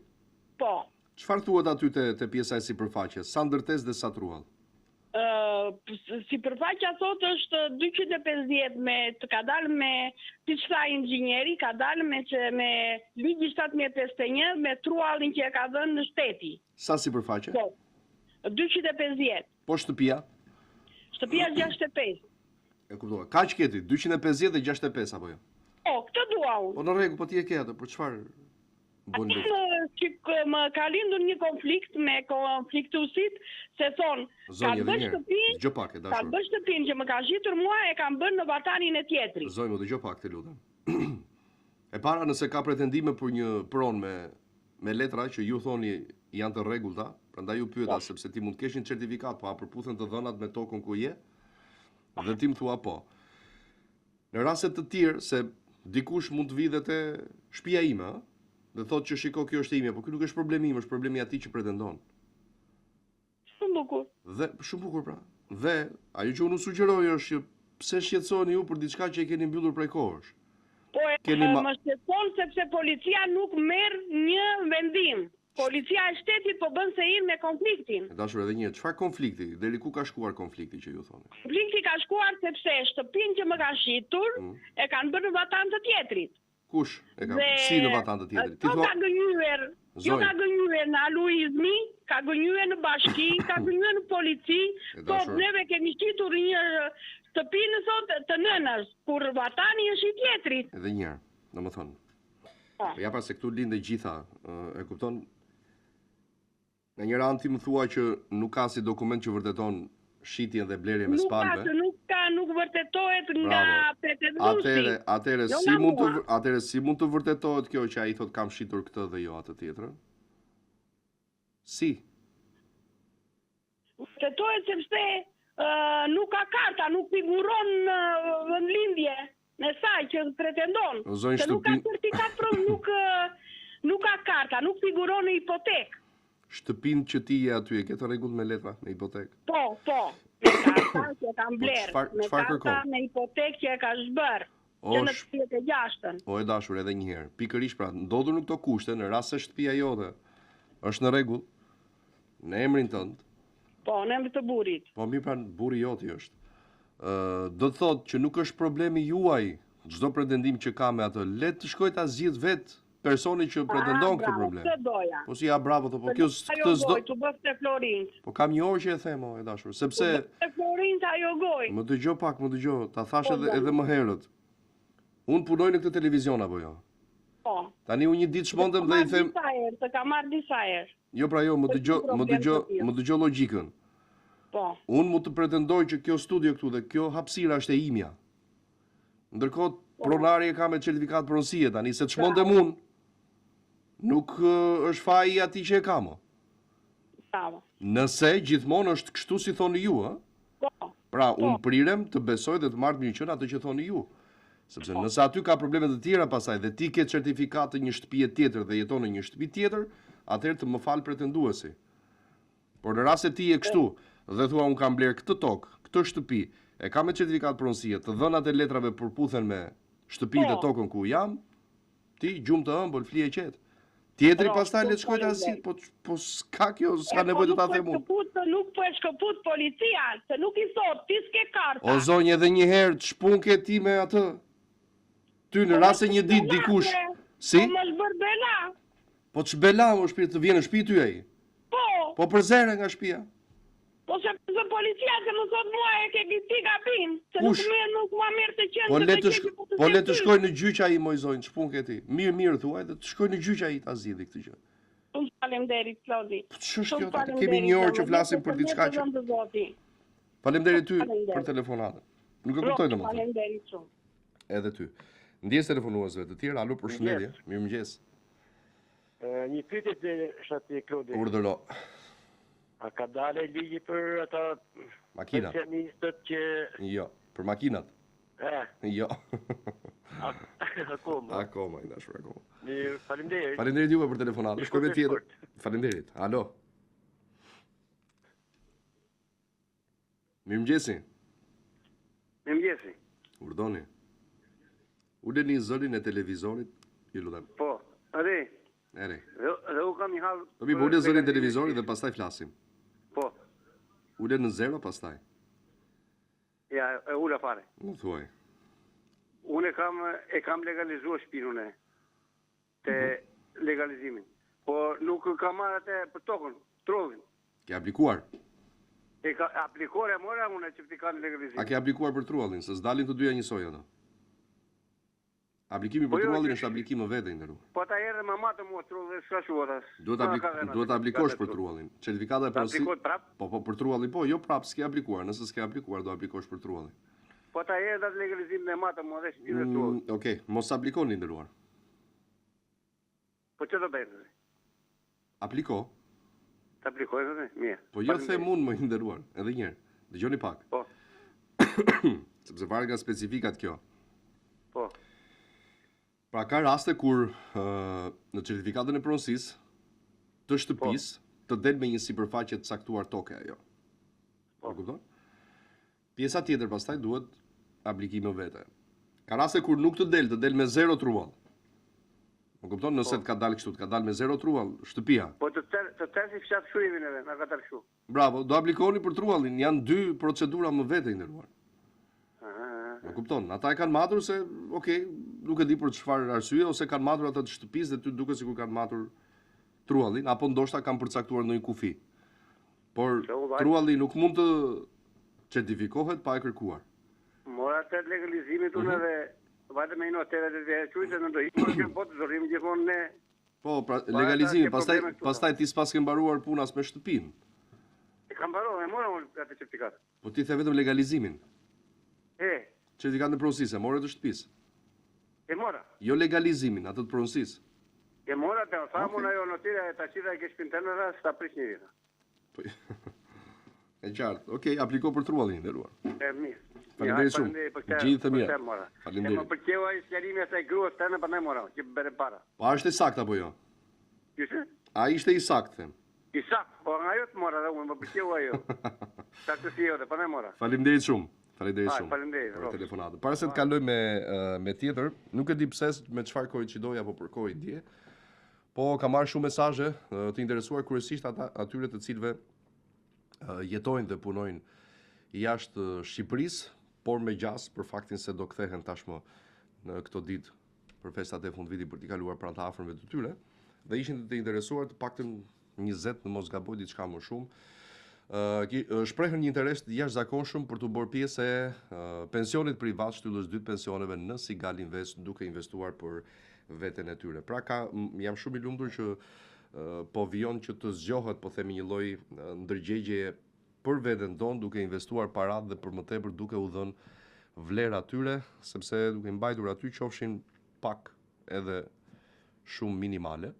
Po. Çfarë thuhet aty te te pjesa e sipërfaqes? Sa ndërtesë dhe sa truall? Ë sipërfaqja thotë është 250 me të ka dalë me siç tha inxhinieri, ka dalë me që me ligji 7051 me truallin që e ka dhënë në shteti. Sa sipërfaqe? Po. 250. Po shtëpia? Shtëpia 65. E kuptova. Kaq ke ti, 250 dhe 65 apo jo? Po, këtë dua unë. Po në rregull, po ti e ke atë, për çfarë bën luftë? Që më ka lindur një konflikt me konfliktuesit, se thonë, kanë bërë shtëpinë, dëgjo pak e dashur. Kanë bërë shtëpinë që më kanë shitur mua e kanë bërë në vatanin e tjetrit. Zonjë, më dëgjo pak, të lutem. E para, nëse ka pretendime për një pronë me me letra që ju thoni janë të rregullta, prandaj ju pyeta po. sepse ti mund të kesh një certifikatë, po a përputhen të dhënat me tokën ku je? Dhe ti më thua po. Në raste të tjerë se dikush mund të vijë dhe te shtëpia ime, ë, dhe thotë që shiko kjo është e imja, po ky nuk është problemi im, është problemi i atij që pretendon. Shumë bukur. Dhe shumë bukur pra. Dhe ajo që unë u sugjeroj është që pse shqetësoheni ju për diçka që e keni mbyllur prej kohësh. Po e keni ma... më shqetëson sepse policia nuk merr një vendim. Policia e shtetit po bën sehir me konfliktin. E dashur edhe një herë, çfarë konflikti? Deri ku ka shkuar konflikti që ju thoni? Konflikti ka shkuar sepse shtëpinë që më kanë shitur mm. e kanë bërë në vatan të tjetrit. Kush e ka? Dhe, si në vatan të tjetrit? Ti thua ka gënjyer. Jo ka gënjyer në Aluizni, ka gënjyer në bashki, ka gënjyer në polici. Po neve kemi shitur një shtëpinë thotë të nënës, kur vatani është i tjetrit. Edhe një herë, domethënë. Po. Ja pra se këtu lind e gjitha, e kupton? Nga njëra anë ti më thua që nuk ka si dokument që vërteton shitjen dhe blerjen mes palëve. Nuk ka, nuk ka, nuk vërtetohet nga pretenduesi. Atëherë, atëherë jo si mund të atëherë si mund të vërtetohet kjo që ai thotë kam shitur këtë dhe jo atë tjetrën? Si? Vërtetohet sepse nuk ka karta, nuk figuron në vendlindje. Me saj që pretendon se nuk ka certifikatë pronë, nuk nuk ka karta, nuk figuron në hipotekë. Shtëpinë që ti je aty e ke të rregullt me letra, me hipotekë? Po, po. Me karta që e kam po, blerë, me karta me hipotekë që e ka zhbërë. Që në 86-ën. O e dashur edhe një herë. Pikërisht pra, ndodhur në këto kushte, në rast se shtëpia jote është në rregull, Në emrin tënd? Po, në emër të burrit. Po mirë pra, burri joti është. Ë, do të thotë që nuk është problemi juaj çdo pretendim që ka me atë. Le të shkojë ta zgjidhë vetë personi që pretendon këtë problem. Këtë doja. Po si ja bravo thotë, po kjo këtë s'do. T'u bëftë florinjtë. Po kam një orë që e them o e dashur, sepse T'u bëftë florinjtë ajo gojë. Më dëgjo pak, më dëgjo, ta thashë po, edhe edhe më herët. Unë punoj në këtë televizion apo jo? Po. Tani unë një ditë çmendem dhe i them Disa herë, të kam marrë disa herë. Jo pra jo, më dëgjo, më dëgjo, më dëgjo logjikën. Po. Unë mund të pretendoj që kjo studio këtu dhe kjo hapësira është e imja. Ndërkohë po. pronari e ka me certifikatë pronësie tani se çmendem unë. Nuk është faji i atij që e ka mo. Bravo. Nëse gjithmonë është kështu si thoni ju, ë? Po. Pra, po. unë prirem të besoj dhe të marr të mirëqenë atë që thoni ju. Sepse po. nëse aty ka probleme të tjera pastaj dhe ti ke certifikatë të një shtëpie tjetër dhe jeton në një shtëpi tjetër, atëherë të më falë pretenduesi. Por në rast se ti je kështu dhe thua unë kam blerë këtë tokë, këtë shtëpi, e kam me certifikatë pronësie, të dhënat e letrave përputhen me shtëpinë dhe po. tokën ku jam, Ti gjumë të ëmbël, fli e qetë. Tjetri pastaj le të shkojë ta zgjidhë, po po s'ka kjo, s'ka po nevojë të ta them unë. Po nuk po e shkëput policia, se nuk i thotë, ti s'ke karta. O zonjë edhe një herë, ç'punë ke ti me atë? Ty në po rast se një ditë dikush, si? Po më është bërë bela. Po ç'bela, o shpirt të vjen në shtëpi ty ai. Po. Po përzëre nga shtëpia. Po se zë policia se më thotë mua e ke ti gabim, se nuk më nuk ma merr të qenë. Po le të shk... po le të shkojë në gjyq ai moj zonjë, ç'punë ke ti? Mirë, mirë thuaj dhe të shkojë në gjyq ai ta zgjidhë këtë gjë. Shumë faleminderit Klodi. Po ç'është kjo? Kemi një orë që flasim për diçka që. Faleminderit ty për telefonatën. Nuk e kuptoj domethënë. Faleminderit shumë. Edhe ty. Ndjesë telefonuesve të tjerë, alo përshëndetje. Mirëmëngjes. Një pyetje desha ti Klodi. Urdhëro. A ka dalë ligji për ata makinat? Pensionistët që Jo, për makinat. E. Jo. Akoma. Akoma, i dashur, akoma. Mirë, faleminderit. Faleminderit juve për telefonatën. Shkojmë me tjetër. Faleminderit. Alo. Mirëmëngjesi. Mirëmëngjesi. Urdhëroni. Uleni zërin e televizorit, ju lutem. Po, ere. Ere. Dhe, dhe u kam një hall. Po mi ule zërin e televizorit dhe pastaj flasim. Po. Ule në zero pastaj. Ja, e ula fare. Më thuaj. Unë e kam e kam legalizuar shtëpinë unë. Te mhm. legalizimin. Po nuk kam marrë atë për tokën, trullin. Ke aplikuar? E ka aplikuar e mora unë certifikatën e legalizimit. A ke aplikuar për truallin, se s'dalin të dyja njësoj ato. Aplikimi për po jo, truallin është aplikim më vete i nderuar. Po ata erdhën ma matën mua truallin, s'ka shu ata. Duhet aplik duhet të aplikosh për truallin. Certifikata e pronësisë. Aplikohet prap? Po po për truallin po, jo prap, s'ke aplikuar. Nëse s'ke aplikuar, do aplikosh për truallin. Po ata erdhën atë legalizimin e matën mua dhe shtëpinë e mm, truallit. Okej, mos aplikoni i nderuar. Po që do bëjmë? Apliko. Të aplikoj, dhe, mirë. Po jo them unë më i nderuar, edhe njëherë. Dëgjoni pak. Po. Sepse varet nga specifikat kjo. Po. Pra ka raste kur uh, në certifikatën e pronësisë të shtëpisë po. të del me një sipërfaqe të caktuar toke ajo. Po. kupton? Pjesa tjetër pastaj duhet aplikim më vete. Ka raste kur nuk të del, të del me zero truall. Më kupton, nëse po. të ka dalë kështu, të ka dalë me zero truall shtëpia. Po të tërë të tërë si fshat kështu jemi neve, na ka dalë kështu. Bravo, do aplikoni për truallin, janë dy procedura më vete i nderuar. Më kupton, ata e kanë matur se, ok, nuk e di për çfarë arsye ose kanë matur atë të shtëpisë dhe ty duket sikur kanë matur truallin apo ndoshta kanë përcaktuar ndonjë kufi. Por trualli nuk mund të certifikohet pa e kërkuar. Mora atë legalizimit unë mhm. edhe vajta me një noter edhe të quajtë se do ikim në botë do rrim gjithmonë ne. Po, pra legalizimi, pastaj pastaj ti s'paske mbaruar punë as me shtëpinë. E kam mbaruar, e mora unë atë certifikatë. Po ti the vetëm legalizimin. E. Certifikatën e pronësisë, e more të shtëpisë. E mora. Jo legalizimin, atë të pronësisë. E mora, të tha okay. ajo noterja e ta qita e ke shpinë tënde dhe s'ta prish njeri. Po. E qartë. Okej, okay, apliko për truallin i nderuar. E mirë. Faleminderit shumë. Gjithë të mirat. Faleminderit. Më pëlqeu ai sqarimi asaj gruas tënde prandaj mora, që bëre para. Po a është i saktë apo jo? Qysh? A ishte i saktë them? I saktë, po nga ajo të mora dhe unë, më pëlqeu ajo. Saktësi jote, prandaj mora. Faleminderit shumë. Faleminderit shumë. Faleminderit. Për telefonatën. Para se të kaloj me me tjetër, nuk e di pse me çfarë koinçidoi apo përkoi dje. Po kam marrë shumë mesazhe të interesuar kryesisht ata atyre të cilëve jetojnë dhe punojnë jashtë Shqipërisë, por me gjasë për faktin se do kthehen tashmë në këto ditë për festat e fundvitit për t'i kaluar pranë të afërmve të tyre dhe ishin të interesuar të paktën 20 në mos gaboj diçka më shumë uh, shprehën një interes të jashtëzakonshëm për t'u bërë pjesë e uh, pensionit privat shtyllës dytë pensioneve në Sigal Invest duke investuar për veten e tyre. Pra ka jam shumë i lumtur që uh, po vijon që të zgjohet, po themi një lloj ndërgjegjeje për veten tonë duke investuar paratë dhe për më tepër duke u dhënë vlerë atyre, sepse duke mbajtur aty qofshin pak edhe shumë minimale,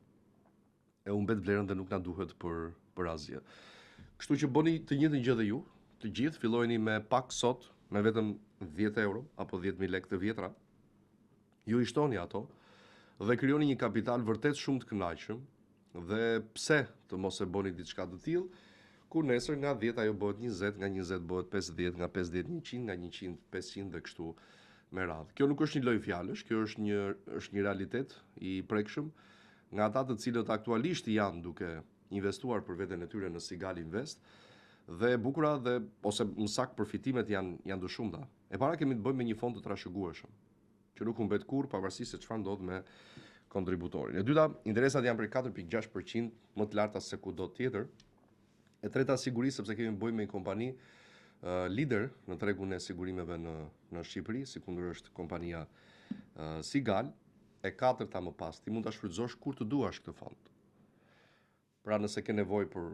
e humbet vlerën dhe nuk na duhet për për asgjë. Kështu që bëni të njëjtën gjë dhe ju, të gjithë fillojeni me pak sot, me vetëm 10 euro apo 10000 lekë të vjetra. Ju i shtoni ato dhe krijoni një kapital vërtet shumë të kënaqshëm dhe pse të mos e bëni diçka të tillë, kur nesër nga 10 ajo bëhet 20, nga 20 bëhet 50, nga 50 100, nga 100 500 dhe kështu me radhë. Kjo nuk është një lojë fjalësh, kjo është një është një realitet i prekshëm nga ata të cilët aktualisht janë duke investuar për veten e tyre në Sigal Invest dhe e bukura dhe ose më saktë përfitimet janë janë të shumta. E para kemi të bëjmë me një fond të trashëgueshëm, që nuk humbet kurrë pavarësisht se çfarë ndodh me kontributorin. E dyta, interesat janë prej 4.6% më të larta se kudo tjetër. E treta, siguri sepse kemi të bëjmë me një kompani uh, lider në tregun e sigurimeve në në Shqipëri, sikundër është kompania uh, Sigal. E katërta më pas, ti mund ta shfrytëzosh kur të duash këtë fond. Pra nëse ke nevojë për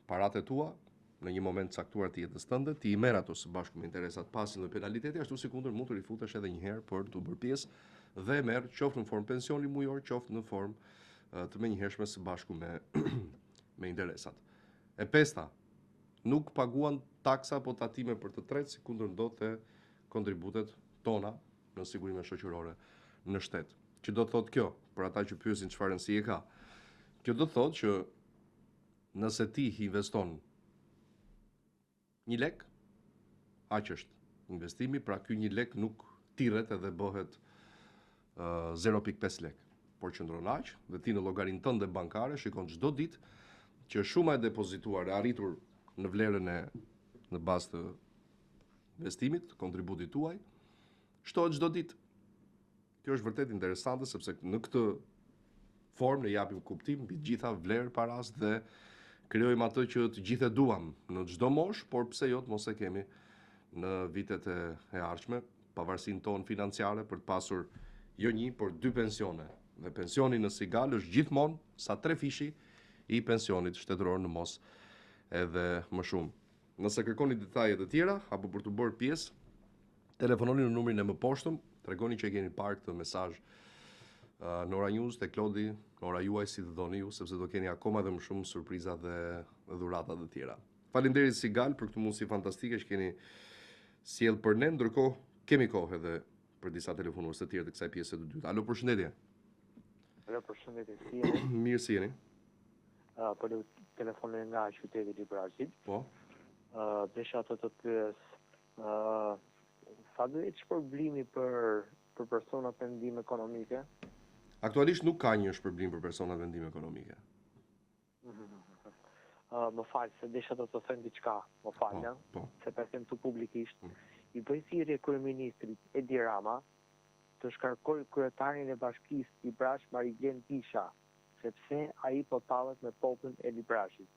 paratë e tua, në një moment të caktuar të jetës tënde, ti i merr ato së bashku me interesat pa asnjë lloj penaliteti, ashtu sikundër mund të rifutesh edhe një herë për t'u bërë pjesë dhe e merr qoftë në formë pensioni mujor, qoftë në formë të menjëhershme së bashku me me interesat. E pesta, nuk paguan taksa apo tatime për të tretë, sikundër ndodh te kontributet tona në sigurime shoqërore në shtet. Që do të thotë kjo, për ata që pyesin çfarë rëndësie ka. Kjo do të thotë që nëse ti investon një lek, aq është investimi, pra ky një lek nuk tirret edhe bëhet uh, 0.5 lek, por qëndron aq dhe ti në llogarinë tënde bankare shikon çdo ditë që shuma e depozituar e arritur në vlerën e në bazë të investimit, kontributit tuaj, shtohet çdo ditë. Kjo është vërtet interesante sepse në këtë formë ne japim kuptim mbi të gjitha vlerë parasë dhe krijojmë atë që të gjithë e duam në çdo moshë, por pse jo të mos e kemi në vitet e, e ardhshme, pavarësinë tonë financiare për të pasur jo një, por dy pensione. Dhe pensioni në Sigal është gjithmonë sa trefishi i pensionit shtetëror në mos edhe më shumë. Nëse kërkoni detaje të tjera apo për t'u bërë pjesë, telefononi në numrin e mëposhtëm, tregoni që e keni parë këtë mesazh Në Ora News te Klodi, në ora juaj si të doni ju, sepse do keni akoma dhe më shumë surpriza dhe dhurata të tjera. Faleminderit Sigal për këtë mundësi fantastike që keni sjellë për ne, ndërkohë kemi kohë edhe për disa telefonues të tjerë të kësaj pjese të dytë. Alo, përshëndetje. Alo, përshëndetje, si jeni? Mirë si jeni. Uh, po ju telefonoj nga qyteti i Librazhdit. Po. Uh, desha të të pyes, uh, sa do jetë shpërblimi për për personat me ndihmë ekonomike? Aktualisht nuk ka një shpërblim për personat me ndihmë ekonomike. Uh, më fal se desha të të them diçka, më fal, Po, ë, po. se po e them këtu publikisht. Mm. I bëj thirrje kryeministrit Edi Rama të shkarkojë kryetarin e bashkisë Librazhd Mariglen Disha, sepse ai po tallet me popullin e Librazhdit.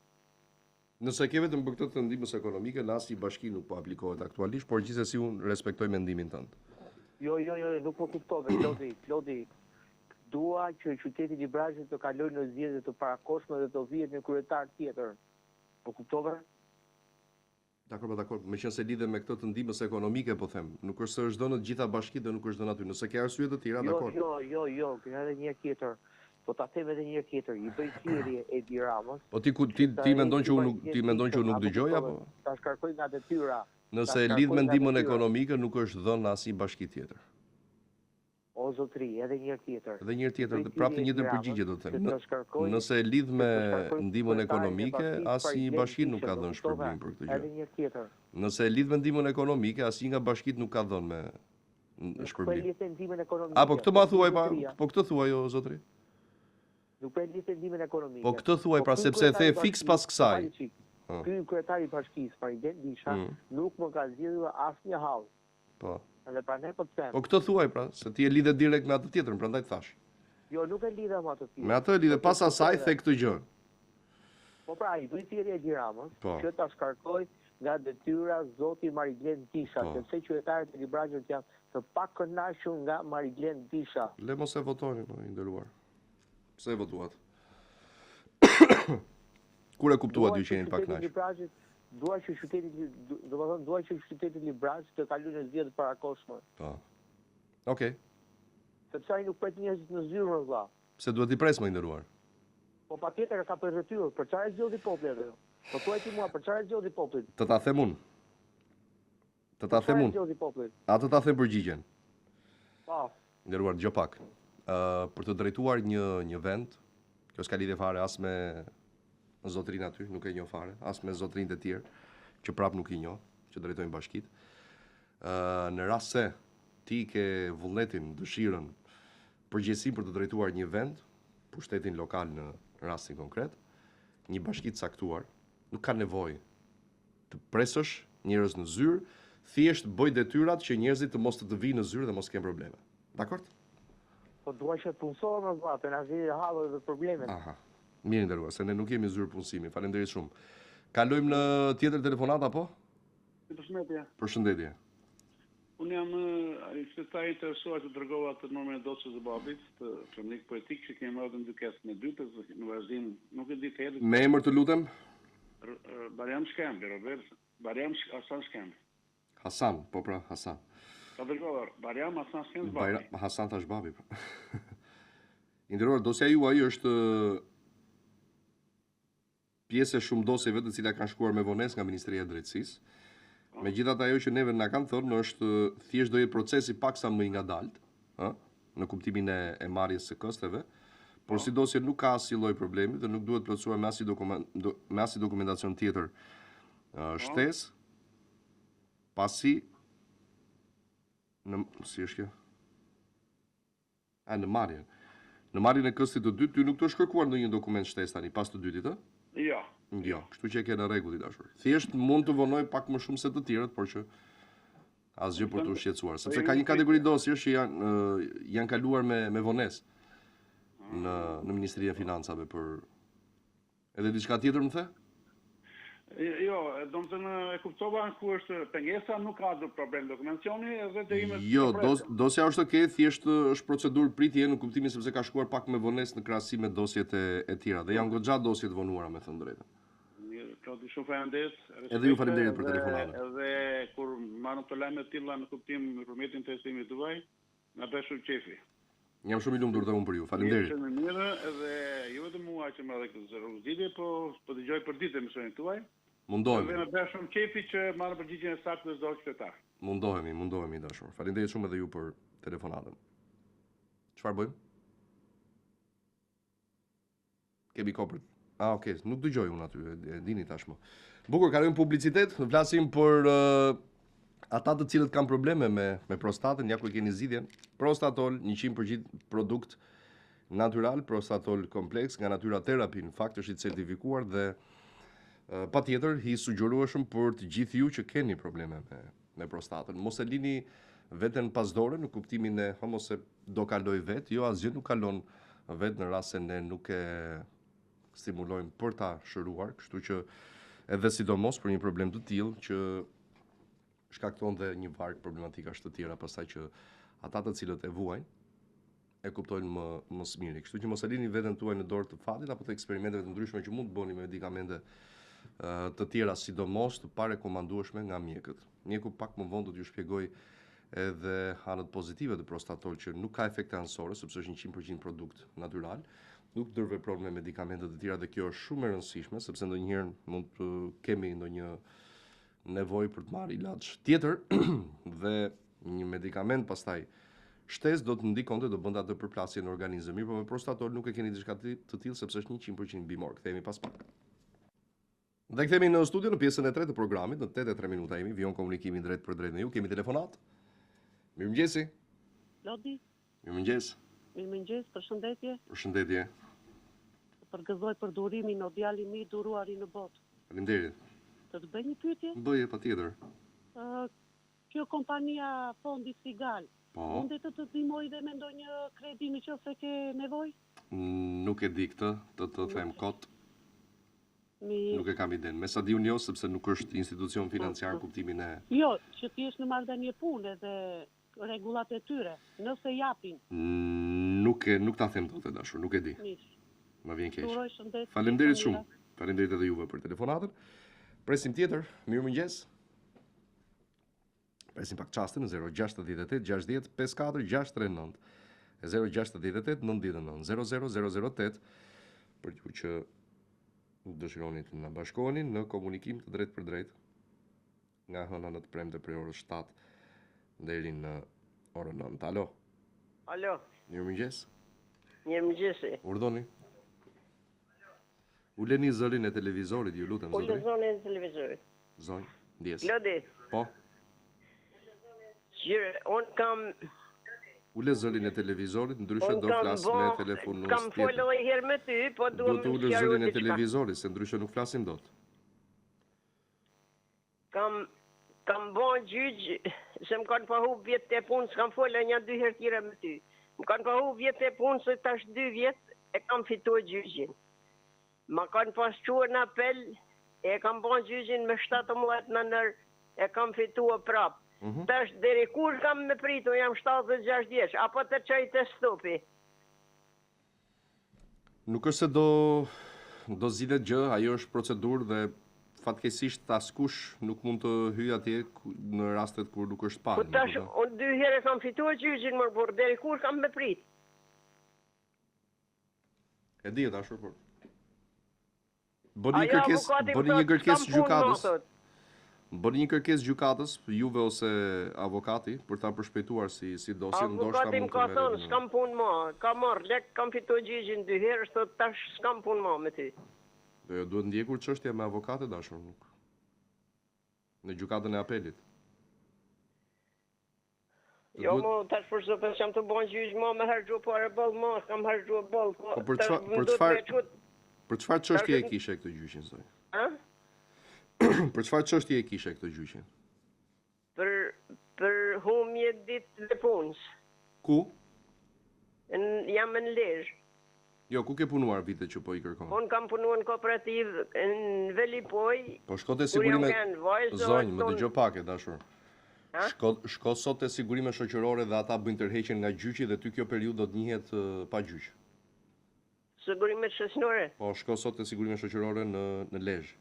Nëse ke vetëm për këtë të ndihmës ekonomike, në asnjë bashki nuk po aplikohet aktualisht, por gjithsesi unë respektoj mendimin tënd. Jo, jo, jo, nuk më kuptove, Klodi, Klodi. Dua që qyteti i Librazhdit të kalojë në zgjedhje të parakohshme dhe të vihet një kryetar tjetër. Më kuptove? Dakor, po dakor, meqenëse lidhem me këtë të ndihmës ekonomike po them, nuk është se është dhënë në të gjitha bashkitë dhe nuk është dhënë aty. Nëse ke arsye të tjera, Jo, dakor. jo, jo, jo, edhe një herë tjetër. Po ta them edhe një herë tjetër, i bëj thirrje Edi Ramës. Po ti ku ti ti mendon që unë nuk ti mendon që unë nuk dëgjoj apo? Ta shkarkoj nga detyra. Nëse e lidh me ndihmën ekonomike nuk është dhënë në asnjë bashki tjetër. O zotri, edhe një herë tjetër. Edhe një herë tjetër, prapë të njëjtën përgjigje do të them. Nëse e lidh me ndihmën ekonomike, asnjë bashki nuk ka dhënë shpërblim për këtë gjë. Edhe një herë tjetër. Nëse e lidh me ndihmën ekonomike, asnjë nga bashkitë nuk ka dhënë me shpërblim. Nuk po e lidh me ndihmën ekonomike. Apo këtë ma thuaj pa, po këtë thuaj o zotri. Nuk po e lidh me ndihmën ekonomike. Po këtë thuaj po pra sepse e the fiks pas kësaj. Ky kryetari i bashkisë, Mariglen Disha, mm. nuk më ka zgjidhur asnjë hall. Po. Edhe prandaj po të them. Po këtë thuaj pra, se ti e lidhe direkt me atë tjetrën, prandaj të thash. Jo, nuk e lidha me atë tjetrën. Me atë e lidhe po pas asaj the këtë gjë. Po pra, i bëj thirrje Edi Ramës po. që ta shkarkoj nga detyra zoti Mariglen Disha, Po. sepse qytetarët e Librazhdit janë të pakënaqur nga Mariglen Disha. Le mos e votoni, po, i nderuar. Pse e votuat? Kur e kuptuat ju që jeni pakënaqur? Dua që qyteti, domethënë dua që qyteti i Librazhdit të kalojë në zgjedhje të parakohshme. Po. Okej. Sepse ai nuk pret njerëzit në zyrë, më vëlla. Pse duhet t'i presë më i nderuar? Po patjetër e ka për detyrë, për çfarë e zgjodhi populli atë? Po thuaj ti mua, për çfarë e zgjodhi populli? Të ta them unë. Të ta them unë. A të ta them përgjigjen? Po. Nderuar, dëgjo pak. Ë për të drejtuar një një vend, kjo s'ka lidhje fare as me zotërinë aty, nuk e njoh fare, as me zotërinjtë e tjerë që prap nuk i njoh, që drejtojnë bashkitë. Ë në rast se ti ke vullnetin, dëshirën, përgjegjësinë për të drejtuar një vend, pushtetin lokal në rastin konkret, një bashki të caktuar, nuk ka nevojë të presësh njerëz në zyrë, thjesht bëj detyrat që njerëzit të mos të të vijnë në zyrë dhe mos kenë probleme. Dakord? Po dua që të punësohem o vëlla, të na zgjidhë hallet dhe problemet. Aha. Mirë i nderuar, se ne nuk jemi zyrë punësimi. Faleminderit shumë. Kalojmë në tjetër telefonat apo? Përshëndetje. Përshëndetje. Unë jam një qytetar i interesuar që dërgova atë numrin e dosjes së babit të Flamnik Poetik që kemi marrë në dykes me dy të në vazhdim nuk e di të hedhë. Me emër të lutem? Bajram Shkembi, Robert, Bajram Hasan Shkembi. Hasan, po pra, Hasan. Ta dërgova, Bajram Hasan Shkembi babi. Bajram, Hasan thash babi, pra. I nderuar, dosja juaj është pjesë e shumë dosjeve të cilat kanë shkuar me vonesë nga Ministria e Drejtësisë. Po. Megjithatë ajo që neve na kanë thënë është thjesht do jetë procesi paksa më i ngadaltë, ë, në kuptimin e, e marrjes së kësteve, por po. si dosje nuk ka asnjë lloj problemi dhe nuk duhet plotësuar me asnjë dokument do, me asnjë dokumentacion tjetër po. shtesë, pasi në si është kjo? A, në marrjen. Në marrjen e këstit të dytë, ty nuk të është kërkuar ndonjë dokument shtesë tani pas të dytit, ë? Jo. Jo, kështu që e ke në rregull i dashur. Thjesht mund të vonoj pak më shumë se të tjerët, por që asgjë për t'u shqetësuar, sepse ka një kategori dosjesh që janë janë kaluar me me vonesë në në Ministrinë e Financave për Edhe diçka tjetër më the? Jo, domethënë e kuptova ku është pengesa, nuk ka do problem dokumentacioni edhe të ime. Jo, dos, dosja është okay, thjesht është procedurë pritje në kuptimin sepse ka shkuar pak me vonesë në krahasim me dosjet e, e tjera dhe janë goxha dosje të vonuara me thënë drejtën. Mirë, Klodi, shumë faleminderit. Edhe ju faleminderit për telefonatën. Edhe kur marrim këto lajme të tilla në kuptim nëpërmjet interesimit tuaj, na bëhet shumë qefi. Jam shumë i lumtur dhe unë për ju. Faleminderit. Shumë mirë edhe jo vetëm mua që më dhe këtë rrugëzgjidhje, po po dëgjoj për ditë emisionin tuaj. Mundohemi. Dhe më bën shumë qejfi që marr përgjigjen e saktë të çdo qytetar. Mundohemi, mundohemi i dashur. Faleminderit shumë edhe ju për telefonatën. Çfarë bëjmë? Kemi kohë për Ah, okay, nuk dëgjoj unë aty, e dini tashmë. Bukur, kalojmë publicitet, flasim për uh, ata të cilët kanë probleme me me prostatën, ja ku e keni zgjidhjen. Prostatol 100% produkt natyral, prostatol kompleks nga Natyra Therapy, në fakt është i certifikuar dhe uh, patjetër i sugjerueshëm për të gjithë ju që keni probleme me me prostatën. Mos e lini veten pas dore në kuptimin e hë mos e do kaloj vetë, jo asgjë nuk kalon vetë në rast se ne nuk e stimulojmë për ta shëruar, kështu që edhe sidomos për një problem të tillë që shkakton dhe një varg problematikash të tjera pastaj që ata të cilët e vuajnë e kuptojnë më më së miri. Kështu që mos e lini veten tuaj në dorë të fatit apo të eksperimenteve të ndryshme që mund të bëni me medikamente të tjera, sidomos të parekomandueshme nga mjekët. Mjeku pak më vonë do t'ju shpjegojë edhe anët pozitive të prostatol që nuk ka efekte anësore sepse është 100% produkt natyral, nuk ndërvepron me medikamente të tjera dhe kjo është shumë e rëndësishme sepse ndonjëherë mund të kemi ndonjë nevojë për të marrë ilaç tjetër dhe një medikament pastaj shtesë do të ndikonte do bënte atë përplasje në organizëm. Mirëpo me prostatol nuk e keni diçka të tillë sepse është 100% bimor. Kthehemi pas pak. Dhe kthehemi në studio në pjesën e tretë të programit, në 8 e 3 minuta jemi, vijon komunikimi drejtpërdrejt me ju. Kemi telefonatë. Mirëmëngjesi. Lodi. Mirëmëngjes. Mirëmëngjes, përshëndetje. Përshëndetje. Të përgëzoj për durimin o djali më i duruari në botë. Faleminderit. Të të bëj një pyetje? Bëje patjetër. Ë kjo kompania Fondi Sigal, po. mundet të të ndihmojë dhe me ndonjë kredi në qoftë se ke nevojë? Nuk e di këtë, të të them kot. Mi... Nuk e kam idenë. Me sa di unë jo, sepse nuk është institucion financiar në kuptimin e... Jo, që ti jesh në marrëdhënie pune dhe rregullat e tyre, nëse japin. Nuk e nuk ta them dot e dashur, nuk e di. Mirë. Më vjen keq. Të uroj shëndet. Faleminderit shumë. Faleminderit edhe juve për telefonatën. Presim tjetër. Mirëmëngjes. Presim pak çaste në 068 60 54 639 e 068 99 00 008 për ju që dëshironi të na bashkoheni në komunikim të drejtpërdrejtë nga e hëna në të premte prej orës 7 deri në orën 9. Alo. Alo. Mirëmëngjes. Mirëmëngjesi. Urdhoni. Uleni zërin e televizorit, ju lutem zotëri. Ule zërin e televizorit. Zonjë, ndjesë. Lodi. Po. Qyre, unë kam... Ule zërin e televizorit, ndryshe do flas me telefonues tjetër. Kam folë edhe herë me ty, po duhet të ulësh zërin e televizorit, se ndryshe nuk flasim dot. Kam kam bo gjyq se më kanë pohu vjet e punës, kam folë nja dy herë tjera me ty. Më kanë pohu vjet e punës se tash dy vjet e kam fitu gjyqin. Ma kanë pas çue në apel, e kam bo gjyqin me 17 nëntor, e kam fitua prap. Mm -hmm. Tash deri kur kam me prit, unë jam 76 vjeç, apo të çoj te stopi. Nuk është se do do zgjidhet gjë, ajo është procedurë dhe fatkeqësisht askush nuk mund të hyjë atje në rastet kur nuk është palë. Po tash unë dy herë kam fituar gjyqin mor burrë, deri kur kam me prit? E di e dashur, por Bëni një kërkesë, bëni një kërkesë gjykatës. Bëni një kërkesë gjykatës, juve ose avokati për ta përshpejtuar si si dosje, ndoshta mund të merret. Avokati më ka thënë, s'kam punë më, kam marr lek, kam fituar gjyqin dy herë, thotë tash s'kam punë më me ty. Do jo, duhet ndjekur çështja me avokat e dashur, nuk. Në gjykatën e apelit. Jo, mo, tash për së për jam tu bo gjyq, mo, me harxhu pare boll, mo, kam harxhu boll, po, po për çfarë, për çfarë, për çfarë çështje e kishe këtë gjyqin, zonjë? A? për çfarë çështje e kishe këtë gjyqin? Për, për humje ditëve punës. Ku? Në, jam në Lezhë. Jo, ku ke punuar vitet që po i kërkon? Unë kam punuar në kooperativë në Velipojë. Po shko te sigurime Zonjë, më dëgjo pak e dashur. Shko, shko sot te sigurime shoqërore dhe ata bëjnë tërheqjen nga gjyqi dhe ty kjo periudhë do të njihet pa gjyq. Sigurime shoqërore? Po, shko sot te sigurime shoqërore në në Lezhë.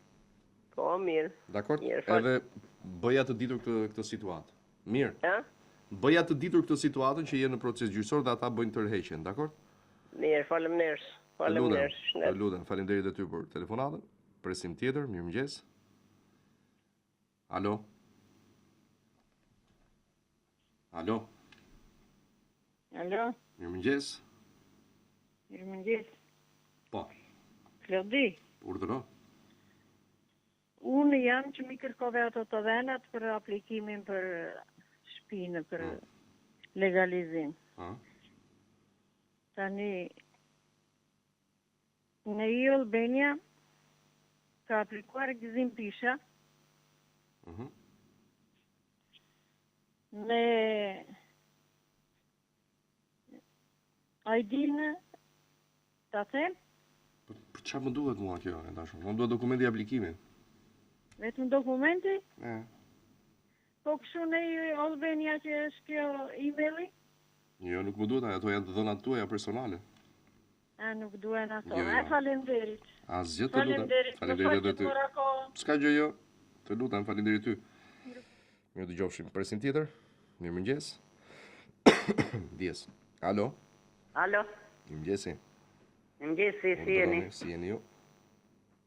Po, mirë. Dakord? Edhe bëja të ditur këtë këtë situatë. Mirë. Ë? Bëja të ditur këtë situatën që je në proces gjyqësor dhe ata bëjnë tërheqjen, dakord? Mirë, faleminderit. Të lutem, Faleminderit, të shëndet. lutem, faleminderit edhe ty për telefonatën. Presim tjetër, mirëmëngjes. Alo. Alo, Alo, mirëmëngjes. mirëmëngjes. Po, Klodi, urdhëro. unë jam që mi kërkove ato të dhenat për aplikimin për shpinë, për legalizim. Ha? Tani, në e-Albania ka aplikuar Gëzim Pisha Mhm. me ID-në, ta them, Për çfarë më duhet mua kjo, e dashur? Më duhet dokumenti i aplikimit. vetëm dokumenti, E. po kështu në e-Albania që është kjo emaili, Jo, nuk më duhet, ato janë të dhënat tuaja personale. a nuk duhen ato. Jo, jo. A faleminderit. Asgjë të lutem. Faleminderit. Më fal Faleminderit që edhe ty. të mora kohën. S'ka gjë jo. Të lutem, faleminderit ty. Mirë dëgjofshim. Presim tjetër. Mirëmëngjes. Djes. Alo. Alo, Mirëmëngjesi. mëngjesi, si jeni? Urdhëroni, Si jeni ju?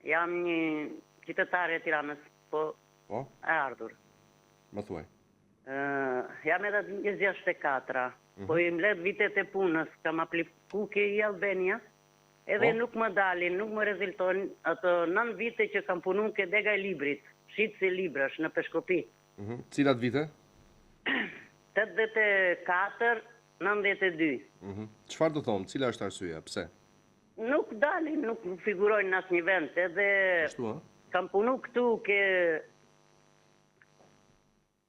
Jam një qytetare e Tiranës, po Po, e ardhur. më thuaj. Ë, jam edhe 64, Mhm. po i mbledh vitet e punës, kam apliku ke e-Albania, edhe Po. nuk më dalin, nuk më rezultojnë ato 9 vite që kam punu ke dega e librit, shitësi librash në Peshkopi. Mhm. Cilat vite? 84, 92. Mhm. Çfarë do thonë? Cila është arsyeja? Pse? Nuk dalin, nuk figurojnë në asnjë vend, edhe Ashtu, ë? kam punu këtu ke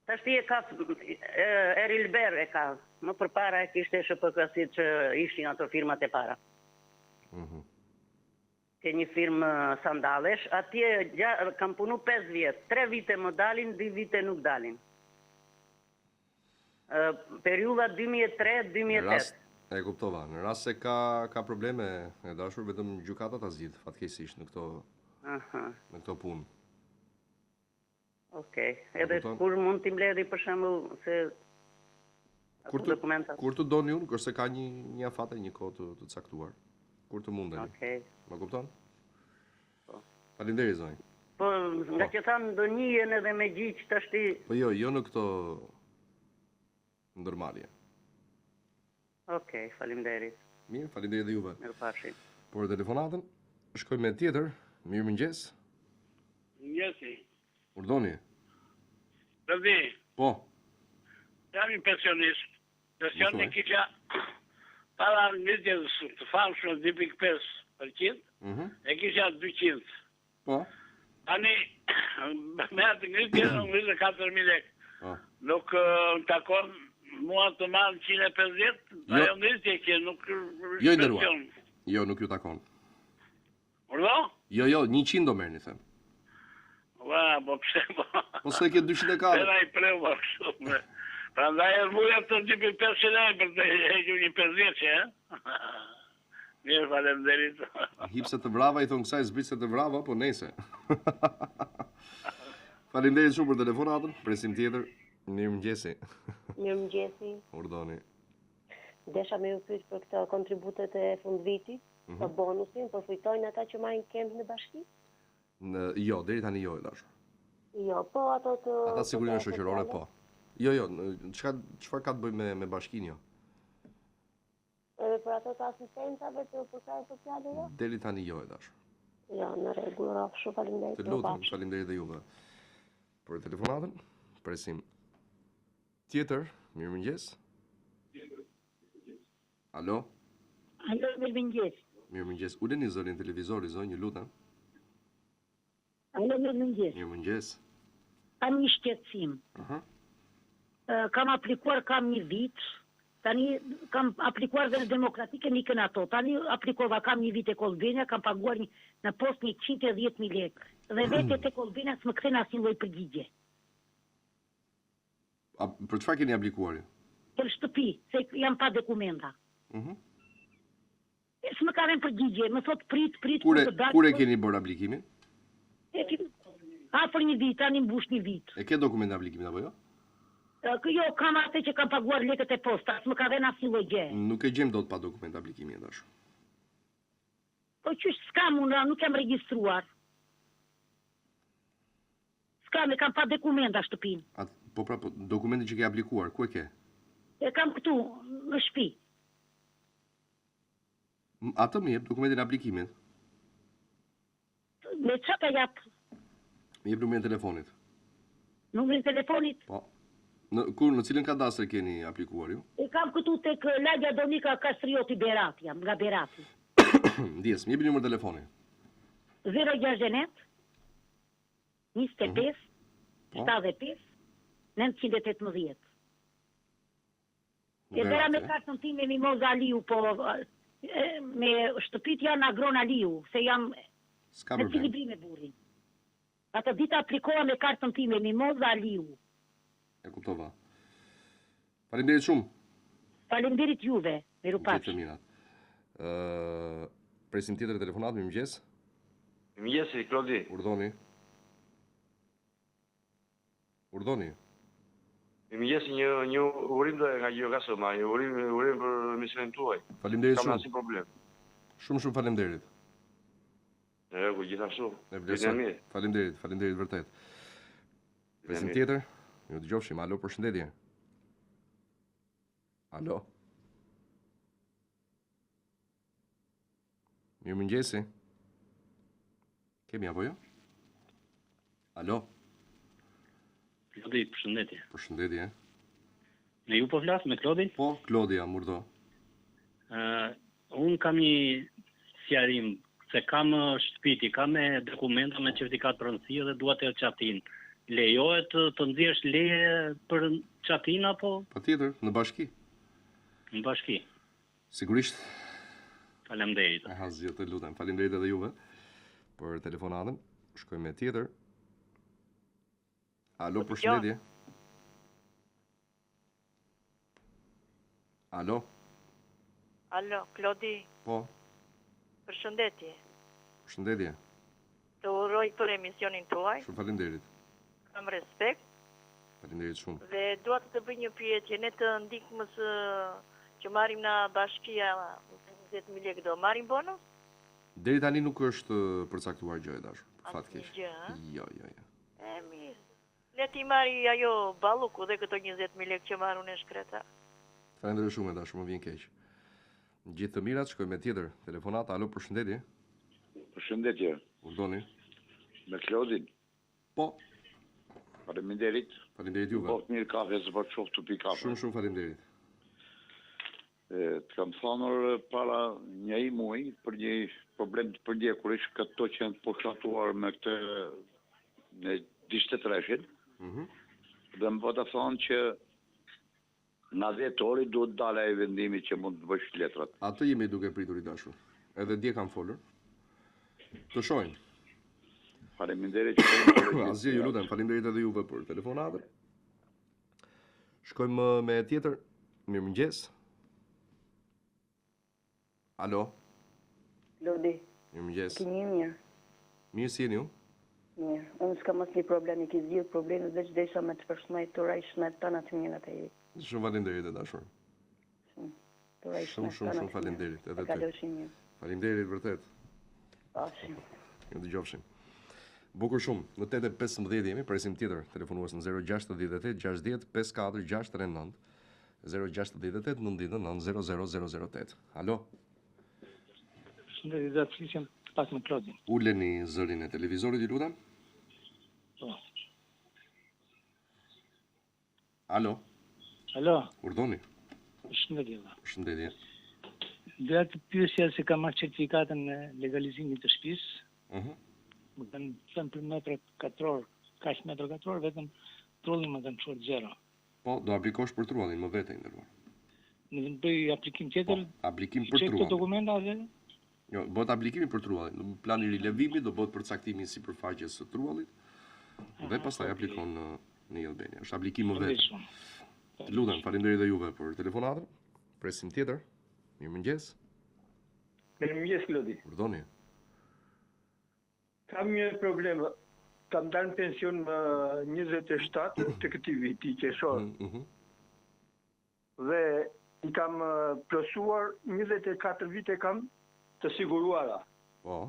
Tashti e ka e, Erilber e ka. Më përpara e kishte SHPK si që ishin ato firmat e para. Mhm. Ke një firmë sandalesh, atje gja, kam punu 5 vjet, 3 vite më dalin, 2 vite nuk dalin. Ë, Periudha 2003-2008. Në rast e kuptova. Në rast se ka ka probleme e dashur, vetëm gjykata ta zgjidh fatkeqësisht në këto Aha, në këto punë. okej. Edhe kupton? kur mund t'i mbledhi për shembull se Kur ato të dokumentat. kur të doni ju, nuk është se ka një një afat e një kohë të, të caktuar. Kur të mundeni. Okej. Më kupton? Po. Faleminderit zonjë. Po, nga që thamë do njihen edhe me gjyq tashti Po jo, jo në këto ndërmarrje. Okej, faleminderit. Mirë, faleminderit dhe juve. Mirupafshim. Por telefonatën, shkojmë me tjetër. Mirëmëngjes. Mëngjesi. Urdhoni. Rëdi, Po. jam një pensionist. Pensionin Më thuaj. kisha para ngritjes të famshme 2.5%, Mhm. e kisha 200. Po. Tani, me atë ngritje, u ngritë 4.000 lekë. Po. Nuk ë, më takon mua të marrë 150, Jo. ajo ngritje që nuk është Jo i nderuar. pension. Jo, nuk ju takon. Urdhë? Jo, jo, 100 do merrni them. Ua, po pse po? Po se ke 204. Era i preu po kështu. me. Prandaj e vuja të 2.5 lek për të hequr një 50 që, e? Mirë, faleminderit. Hipse të vrava i thon kësaj zbritse të vrava, po nejse. Faleminderit shumë për telefonatën. Presim tjetër. Mirëmëngjesi. Mirëmëngjesi. Urdhoni. Desha me ju pyet për këto kontributet e fundvitit, Mhm. për bonusin, përfitojnë ata që marrin kemp në bashki? Në, jo, deri tani jo e dashur. Jo, po ato të Ata sigurime të- shoqërore po. Jo, jo, në- çka çfarë ka të bëjë me me bashkinë jo? Edhe për ato të asistencave të përkrahjes sociale jo? Deri tani jo e dashur. Jo, në rregull, rrofsh, shumë faleminderit. Të lutem, mirupafshim. faleminderit dhe juve për telefonatën. Presim tjetër. Mirëmëngjes. Alo, Alo, mirëmëngjes. mirëmëngjes. Uleni zërin televizorit, zonjë, ju lutem. Alo, mirëmëngjes. Mirëmëngjes. Kam një shqetësim. Aha. Ë, Kam aplikuar kam një vit. Tani kam aplikuar dhe në Demokratike nikën ato. Tani aplikova kam një vit e Albania, kam paguar një, në post 110.000 lekë. Dhe vetë tek Albania s'më kthen asnjë lloj përgjigje. A, për çfarë keni aplikuar ju? Për shtëpi, se jam pa dokumenta. Mhm. E S'më ka dhënë përgjigje, më thot prit, prit, Kur e kur të dal. kur e keni bërë aplikimin? E ki- Afër një vit, tani mbush një vit. E ke dokumentin e aplikimit apo jo? Jo, kam atë që kam paguar lekët e postës, më ka dhënë asnjë lloj gjë. Nuk e gjejmë dot pa dokument aplikimi e dashur. Po qysh s'kam unë, nuk jam regjistruar. S'kam, e kam pa dokumenta shtëpinë. At, po pra, po dokumentin që ke aplikuar, ku e ke? E kam këtu, në shtëpi. Atë më jep dokumentin e aplikimit. Me ça ta jap? Më jep numrin e telefonit. Numrin e telefonit? Po. Në kur në cilën kadastër keni aplikuar ju? E kam këtu tek lagja Donika Kastrioti Berat jam, nga Berati. Ndjesë, më jepni numrin e telefonit. 069 25 75 918. E bëra me kartën time Mimoza Aliu, po me shtëpit janë Agron Aliu, se jam në Silivri me burrin. Atë ditë aplikova me kartën time Mimoza Aliu. E kuptova. Faleminderit shumë. Faleminderit juve. Mirupafshim. Gjithë të mirat. Ë, presim tjetër telefonatë, mirëmëngjes. Mirëmëngjes, Klodi. Urdhoni. Urdhoni. Mirëmëngjes, një një urim doja nga Gjirokastra, ma, një urim, urim për emisionin tuaj. Faleminderit shumë. S'kam asnjë problem. Shumë shumë faleminderit. Në rregull, gjithashtu. E vlerësoj. Faleminderit, faleminderit vërtet. Presim tjetër. Ju dëgjofshim. Alo, përshëndetje. Alo. Mirëmëngjesi. Kemi apo jo? Alo. Klodi, përshëndetje. Përshëndetje. Me ju po flas me Klodin? Po, Klodi jam, urdhëro. Ë, uh, un kam një sqarim se kam shtëpitë, kam me dokumenta me certifikatë pronësie dhe dua të hedh çatinë. Lejohet të, të nxjerrësh leje për çatinë apo? Patjetër, në bashki. Në bashki. Sigurisht. Faleminderit. Asgjë të lutem. Faleminderit edhe juve për telefonatën. Shkojmë me tjetër. Alo, po, përshëndetje. Alo. Alo, Klodi. Po. Përshëndetje. Përshëndetje. Të uroj për emisionin tuaj. Shumë faleminderit. Kam respekt. Faleminderit shumë. Dhe dua të të bëj një pyetje, ne të ndihmës që marrim nga bashkia 20000 lekë do marrim bonus? Deri tani nuk është përcaktuar gjë e dashur, për fat keq. Gjë, ë? Jo, jo, jo. E mirë. Le t'i marri ajo Balluku dhe këto 20000 lekë që marr unë e shkreta. Faleminderit shumë e dashur, më vjen keq. Gjithë të mirat, shkojmë me tjetër telefonatë. Alo, përshëndetje. Përshëndetje. Urdhoni. Me Klodin. Po. Faleminderit. Faleminderit juve. Boftë mirë kafe, se po të shoh tu pi kafe. Shumë shumë faleminderit. E, të kam thënë para një muaj për një problem të përndjekurish këto që janë pushkatuar me këtë në 43-shin. Mhm. Mm dhe më pate thënë që Nga dhjetori duhet të dalë ai vendimi që mund të bësh letrat. Atë jemi duke pritur i dashur. Edhe dje kam folur. Të shohim. Faleminderit që keni folur. Asgjë, ju lutem, faleminderit edhe juve për telefonatën. Shkojmë me tjetër. Mirëmëngjes. Alo. Klodi. Mirëmëngjes. Keni mirë. Mirë si jeni ju? Mirë. Unë s'kam asnjë problem, i ke zgjidh problemet, veç desha me të përshëndet, të uroj shëndet tana të mirat e jetës. Shumë faleminderit e dashur. Shumë. Të uroj Shumë shëndet shumë tana shumë të mirat. faleminderit edhe E ty. kalofshi mirë. Faleminderit vërtet. Pafshim. Ju dëgjofshim. Bukur shumë. Në 8:15 jemi, presim tjetër telefonues në 068 60 54 639. 068 99 00 008. Alo. Përshëndetje, do të flisja pak me Klodin. Uleni zërin e televizorit, ju lutem. Po. Alo. Alo. Urdhoni. Përshëndetje. Përshëndetje. Doja të pyesja se kam marrë certifikatën e legalizimit të shtëpisë. Ëh. Uh -huh. Më kanë thënë për metro katror, kaq metro katror, vetëm trullin më kanë çuar zero. Po, do aplikosh për truallin, më vete i nderuar. Në të bëj aplikim tjetër? Po, aplikim për truallin. Këto dokumenta dhe? Jo, bëhet aplikimi për truallin. Do plani rilevimi, do bëhet përcaktimi i sipërfaqes së truallit dhe pastaj aplikon në në e-Albania. Është aplikim më vete. Të lutem, faleminderit edhe juve për telefonatën. Presim tjetër. Mirëmëngjes. Mirëmëngjes Klodi. Urdhoni. Kam një problem. Kam dalë në pension më 27 të këtij viti, qershor. Mm -hmm. Dhe i kam plotësuar 24 vite kam të siguruara. Po.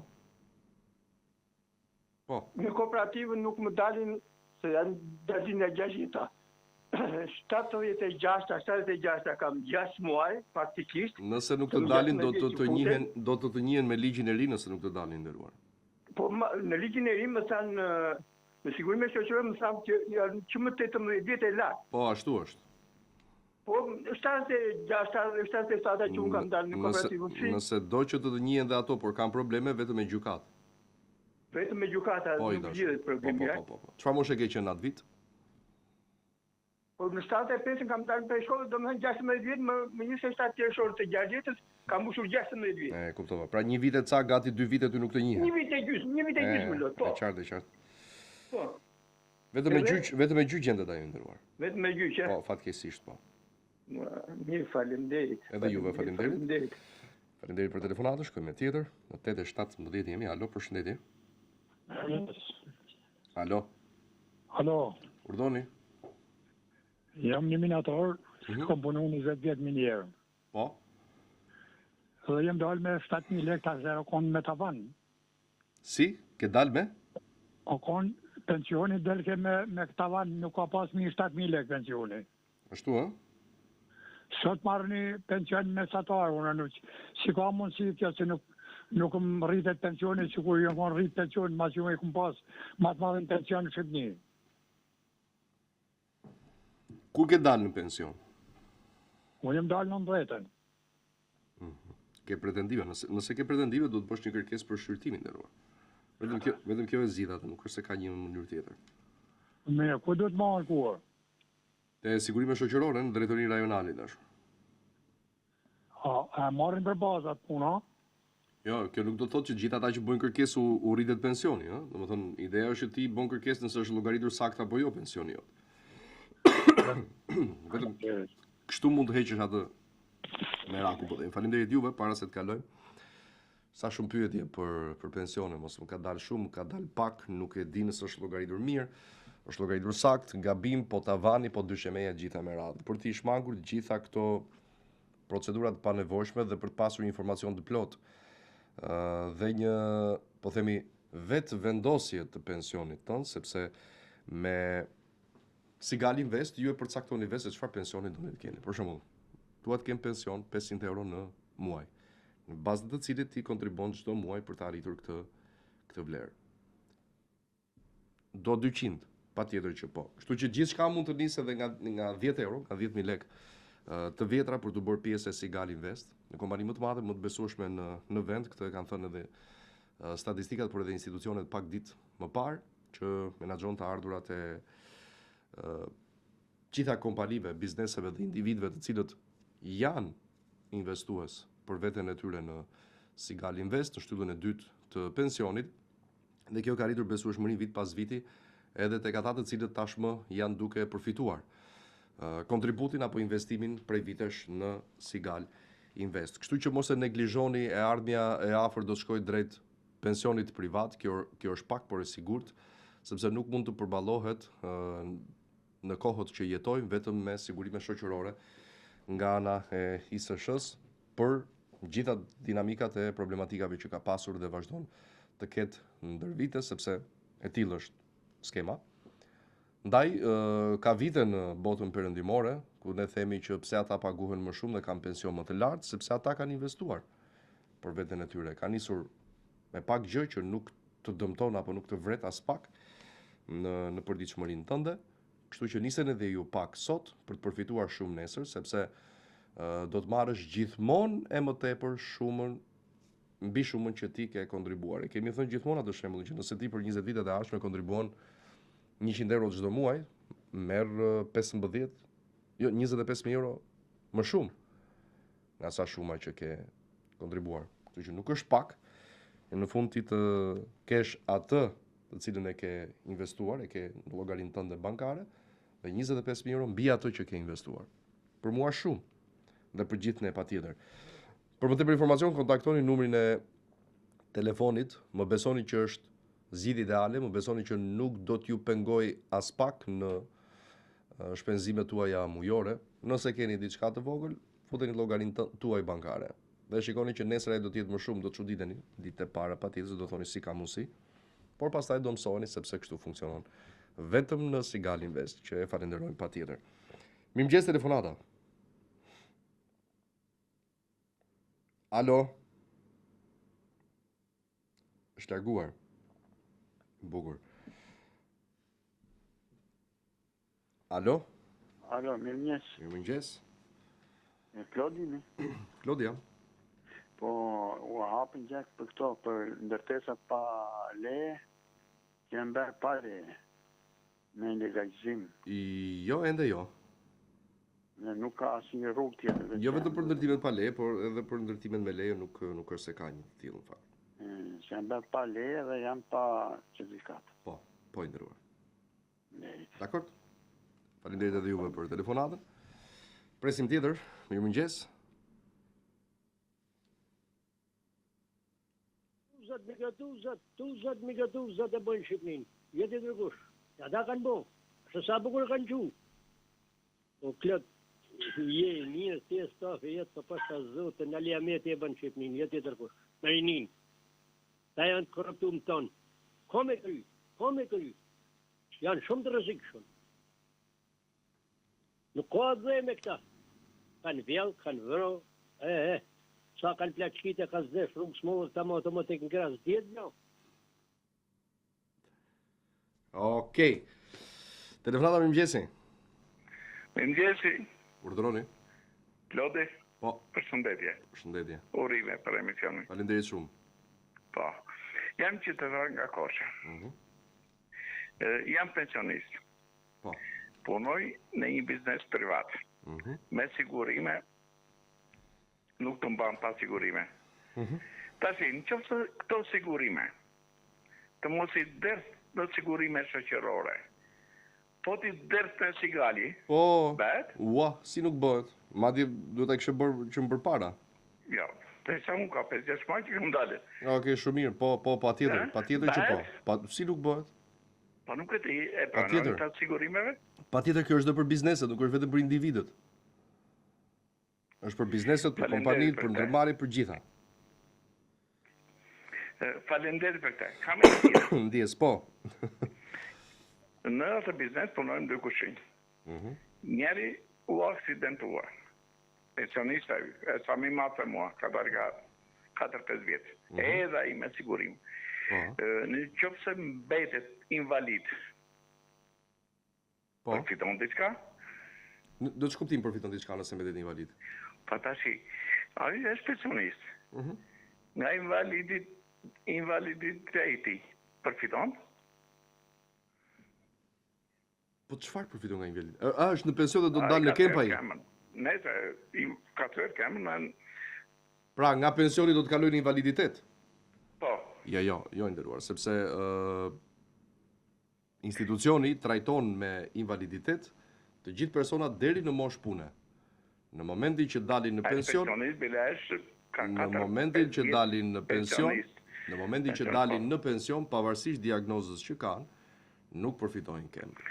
Po. Në kooperativë nuk më dalin se janë dalin nga 60-ta. 76, 76 kam 6 muaj faktikisht. Nëse nuk të dalin do të të njihen, do të të njihen me ligjin e ri nëse nuk të dalin i nderuar. Po në ligjin e ri më thanë në sigurime shoqërore më thanë që janë që më 18 vjet e lart. Po ashtu është. Po 76, 77 që unë kam dalë në kooperativë. Nëse, nëse do që të të njihen dhe ato, por kanë probleme vetëm me gjykatë. Vetëm me gjykata po, nuk zgjidhet problemi. Po, po, po, po. Çfarë moshe ke qenë atë vit? Po në 75-ën kam dalë prej shkollës, domethënë 16 vjet, më më 27 qershor të 60-ës kam mbushur 16 vjet. E kuptova. Pra një vit e ca, gati dy vite ty nuk të njihen. Një vit e gjysmë, një vit e gjysmë lot, po. E qartë, e qartë. Po. Vetëm me gjyq, vetëm me gjyq gjendet ajo i nderuar. Vetëm me gjyq, Po, fatkeqësisht po. Mirë, faleminderit. Edhe juve faleminderit. Faleminderit. Faleminderit për telefonatën, shkojmë me tjetër. Në 8:17 jemi. Alo, përshëndetje. Alo. Alo. Urdhoni. Jam një minator, mm -hmm. kam punu 20 vjet minierë. Po. Dhe jam dalë me 7000 lekë tash zero kon me tavan. Si? Ke dalë me? O kon pensioni delke me me tavan, nuk ka pas mi 7000 lekë pensioni. Ashtu ë? Sot marr një pension mesatar, unë nuk, si ka mundësi kjo që nuk nuk më rritet pensioni, sikur jo kon rrit pensioni, masi unë e kum pas ma të madhin pension në Shqipni. Kur ke dalë në pension? Unë jam dalë në 90-ën. Mhm. Ke pretendime, nëse nëse ke pretendime duhet të bësh një kërkesë për shqyrtim i nderuar. Vetëm kjo, vetëm kjo e zgjidh atë, nuk është se ka një mënyrë tjetër. Mirë, ku duhet me ankuar? Te sigurime shoqërore në drejtorinë rajonale i dashur. A, a e marrin për bazë atë punë, a? Jo, kjo nuk do të thotë që gjithë ata që bëjnë kërkesë u, u rritet pensioni, ëh. Domethënë, ideja është që ti bën kërkesë nëse është llogaritur saktë apo jo pensioni jot. Vetëm kështu mund të heqësh atë merakun po them. Faleminderit juve para se të kalojmë. Sa shumë pyetje për për pensione, mos më ka dalë shumë, më ka dalë pak, nuk e di nëse është llogaritur mirë, është llogaritur saktë, gabim, po tavani, po dyshemeja gjitha me radhë. Për t'i shmangur të gjitha këto procedura të panevojshme dhe për të pasur një informacion të plotë dhe një, po themi, vetëvendosje të pensionit tënd, sepse me Sigal Invest ju e përcaktoni vetë se çfarë pensioni doni të keni. Për shembull, dua të kem pension 500 euro në muaj, në bazë të cilit ti kontribuon çdo muaj për të arritur këtë këtë vlerë. Do 200, patjetër që po. Kështu që gjithçka mund të nisë edhe nga nga 10 euro, nga 10000 lekë të vjetra për t'u bërë pjesë e Sigal Invest, në kompani më të madhe, më të besueshme në në vend, këtë e kanë thënë edhe statistikat, por edhe institucionet pak ditë më parë që menaxhon të ardhurat e gjitha kompanive, bizneseve dhe individëve të cilët janë investues për veten e tyre në Sigal Invest, në shtyllën e dytë të pensionit, dhe kjo ka rritur besueshmërinë vit pas viti edhe tek ata të cilët tashmë janë duke përfituar kontributin apo investimin prej vitesh në Sigal Invest. Kështu që mos e neglizhoni e ardhmja e afërt do të shkojë drejt pensionit privat, kjo kjo është pak por e sigurt, sepse nuk mund të përballohet në kohët që jetojmë vetëm me sigurime shoqërore nga ana e ISSH-së për gjitha dinamikat e problematikave që ka pasur dhe vazhdon të ketë ndër vite, sepse e tillë është skema. Ndaj, ka vite në botën perëndimore, ku ne themi që pse ata paguhen më shumë dhe kanë pension më të lartë, sepse ata kanë investuar për veten e tyre. Kanë nisur me pak gjë që nuk të dëmton apo nuk të vret aspak në në përditshmërinë tënde. Kështu që niseni edhe ju pak sot për të përfituar shumë nesër, sepse do të marrësh gjithmonë e më tepër shumën mbi shumën që ti ke kontribuar. E kemi thënë gjithmonë atë shembullin që nëse ti për 20 vitet e ardhshme kontribuon 100 euro çdo muaj, merr 15, jo 25000 euro më shumë nga sa shuma që ke kontribuar. Kështu që nuk është pak, në fund ti të kesh atë të cilën e ke investuar, e ke në llogarinë tënde bankare, dhe 25.000 euro mbi atë që ke investuar. Për mua shumë, dhe për gjithë ne patjetër. Për më tepër informacion, kontaktoni numrin e telefonit, më besoni që është Zgjidhje ideale, më besoni që nuk do t'ju pengojë aspak në shpenzimet tuaja mujore. Nëse keni diçka të vogël, futeni llogarinë tuaj bankare. Dhe shikoni që nesër ajo do të jetë më shumë, do të çuditeni ditët e para patjetër se do thoni si ka mundësi. Por pastaj do mësoheni sepse kështu funksionon. Vetëm në Sigal Invest, që e falenderojmë patjetër. Mirëmëngjes telefonata. Alo. Është larguar. Bukur. Alo. Alo, mirëmëngjes. Mirëmëngjes. E Klodi ne? Klodi jam. Po, u hapën gjak për këto, për ndërtesat pa leje, që janë bërë pa leje, me legalizim. Jo, ende jo. Dhe nuk ka asnjë rrugë tjetër. Jo vetëm për ndërtimet pa leje, por edhe për ndërtimet me leje nuk nuk është se ka një të tillë në fakt. Se janë bërë pa leje dhe janë pa certifikatë. Po, po i nderuar. Dakord. Faleminderit edhe juve për telefonatën. Presim tjetër. Mirëmëngjes. Tuzat, mikratuzat, tuzat, mikratuzat e bëjnë Shqipnin. Jo tjetër kush. Ata kanë bo. Se sa bukur kanë gju. O Klod, je i mirë, ti e stafi jetë, po pasha Zotin, Ali Ahmeti e bën Shqipnin, jo tjetër kush. Me rinin. Ta janë të korruptum tonë. Ko me kry, ko me kry. Janë shumë të rrezikshëm. Nuk ka atdhe me këta. Kanë vjell, kanë vro, e, e, sa kanë plaçkit e ka zdesh rrugës më këta më automatik në krah, s'dihet gjo. Okej. Telefonata mirëmëngjesi. Mirëmëngjesi. Urdhëroni. Klodi. Po. Përshëndetje. Përshëndetje. Urime për emisionin. Faleminderit shumë. Po. Jam qytetar nga Korça. Mhm. Mm jam pensionist. Po. Punoj në një biznes privat. Mm -hmm. Me sigurime nuk të mban pa sigurime. Mm -hmm. Tashi, në qoftë se këto sigurime të mos i derdh në sigurime shoqërore, po t'i derdh në Sigali, po, bëhet? Ua, si nuk bëhet? Madje duhet ta kishe bërë që më përpara. Jo, të sa unë ka 5-6 muaj që kam dalë. Okej, shumë mirë, po, po, patjetër, patjetër që po. Pa, si nuk bëhet? Po nuk e di, e pranojnë këta të sigurimeve? Patjetër kjo është dhe për bizneset, nuk është vetëm për individët. Është për bizneset, për kompanitë, për ndërmarrjet, për gjitha. Faleminderit për këtë. Kam një tjetër. Ndjesë, po. Në atë biznes punojmë dy kushërinj. Mhm. Njëri u aksidentua. Pensionist ai, e sa më i madh se mua, ka dalë ka 4-5 vjet. Mm -hmm. Edhe ai me sigurim. Po. Në qoftë se mbetet invalid, po. përfiton diçka? Në ç'kuptim përfiton diçka nëse mbetet invalid? Pa tashi, ai është pensionist. Mm -hmm. Nga invalidit, invaliditeti, përfiton? Po çfarë përfiton nga invalid? A është në pension dhe do të dalë në kemp ai? Nëse i ka thyer këmbën, në Pra nga pensioni do të kalojë në invaliditet? Po. Jo, jo, jo i nderuar, sepse ë institucioni trajton me invaliditet të gjithë personat deri në moshë pune. Në momentin që dalin në pension, në momentin që dalin në pension, në momentin që dalin në pension, pavarësisht diagnozës që kanë, nuk përfitojnë kemp.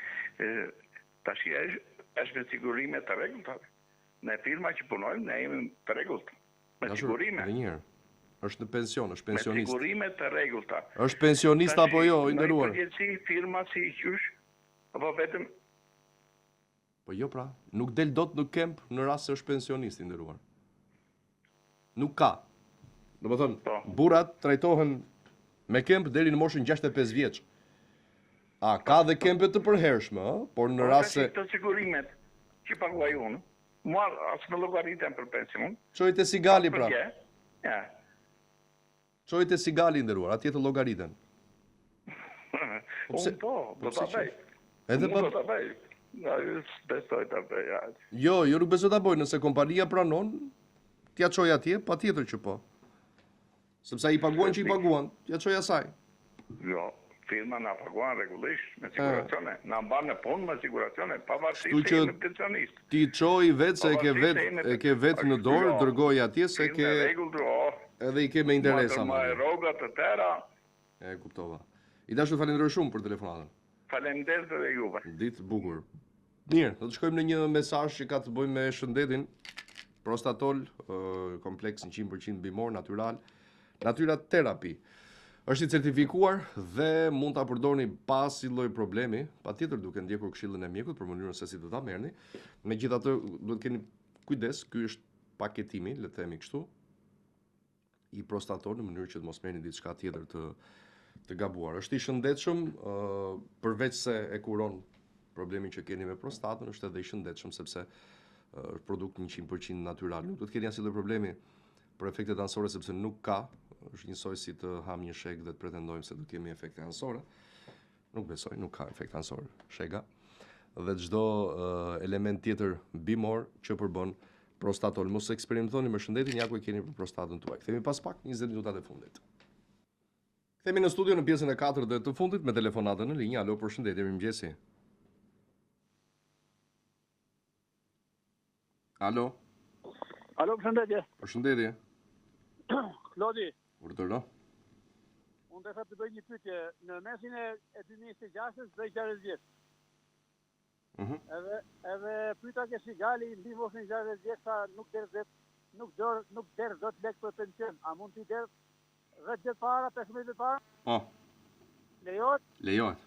Tashi është me sigurime të rregullta. Ne firma që punojmë, ne jemi të rregullt. Me sigurime. Edhe një herë. Është në pension, është pensionist. Me sigurime të rregullta. Është pensionist apo jo, i nderuar? Në përgjithësi firma si qysh apo vetëm Po jo pra, nuk del dot në kemp në rast se është pensionist i nderuar. Nuk ka. Domethënë, po. burrat trajtohen me kemp deri në moshën 65 vjeç. A ka dhe kempe të përhershme, ë? Por në po, rast se këto sigurimet që paguaj unë, mua as më llogariten për pension. Çoji te Sigali pra. Ja. Çoji te Sigali i nderuar, atje të llogariten. Po pse? Unë po, po do ta bëj. Edhe pa... do ta bëj. Na ju besoj ta bëj. Jo, jo nuk besoj ta bëj, nëse kompania pranon, t'ia çoj atje, patjetër që po. Sepse ai paguan që i paguan, t'ia çoj asaj. Jo, firma na paguan rregullisht me siguracione, na mban në punë me siguracione, pavarësisht se jemi pensionist. Ti çoji vetë se e ke vetë, e ke vetë në dorë, jo, dërgoj atje se ke rregull, oh, edhe i ke me interesa më. Më rroga të tëra. E kuptova. I dashur falenderoj shumë për telefonatën. Faleminderit edhe juve. Ditë të bukur. Mirë, do të shkojmë në një mesazh që ka të bëjë me shëndetin. Prostatol, kompleks 100% bimor, natyral, Natyra Terapi. Është i certifikuar dhe mund ta përdorni pa asnjë lloj problemi, patjetër duke ndjekur këshillën e mjekut për mënyrën se si do ta merrni. Megjithatë, duhet të keni kujdes, ky është paketimi, le të themi kështu, i prostatol në mënyrë që të mos merrni diçka tjetër të të gabuar. Është i shëndetshëm, ë uh, përveç se e kuron problemin që keni me prostatën, është edhe i shëndetshëm sepse është produkt 100% natyral. Nuk do të keni asnjë lloj problemi për efektet anësore sepse nuk ka, është njësoj si të hamë një shegë dhe të pretendojmë se do kemi efekte anësore. Nuk besoj, nuk ka efekt anësor shega. Dhe çdo uh, element tjetër bimor që përbën prostatol. Mos eksperimentoni me shëndetin, ja ku e keni për prostatën tuaj. Kthehemi pas pak 20 minutat e fundit. Kthehemi në studio në pjesën e katërt dhe të fundit me telefonatën në linjë. Alo, përshëndetje, mirëmëngjesi. Alo. Alo, përshëndetje. Përshëndetje. Klodi. Urdhëro. Unë desha të bëj një pyetje. Në mesin e, e 2026-ës bëj 60 vjet. Mm -hmm. Edhe edhe pyeta ke Sigali mbi moshën 60 vjet sa nuk derdh nuk dor nuk derdh dot lek për pension. A mund t'i derdh 10 vjet para, 15 vjet para? Po. Lejohet? Lejohet.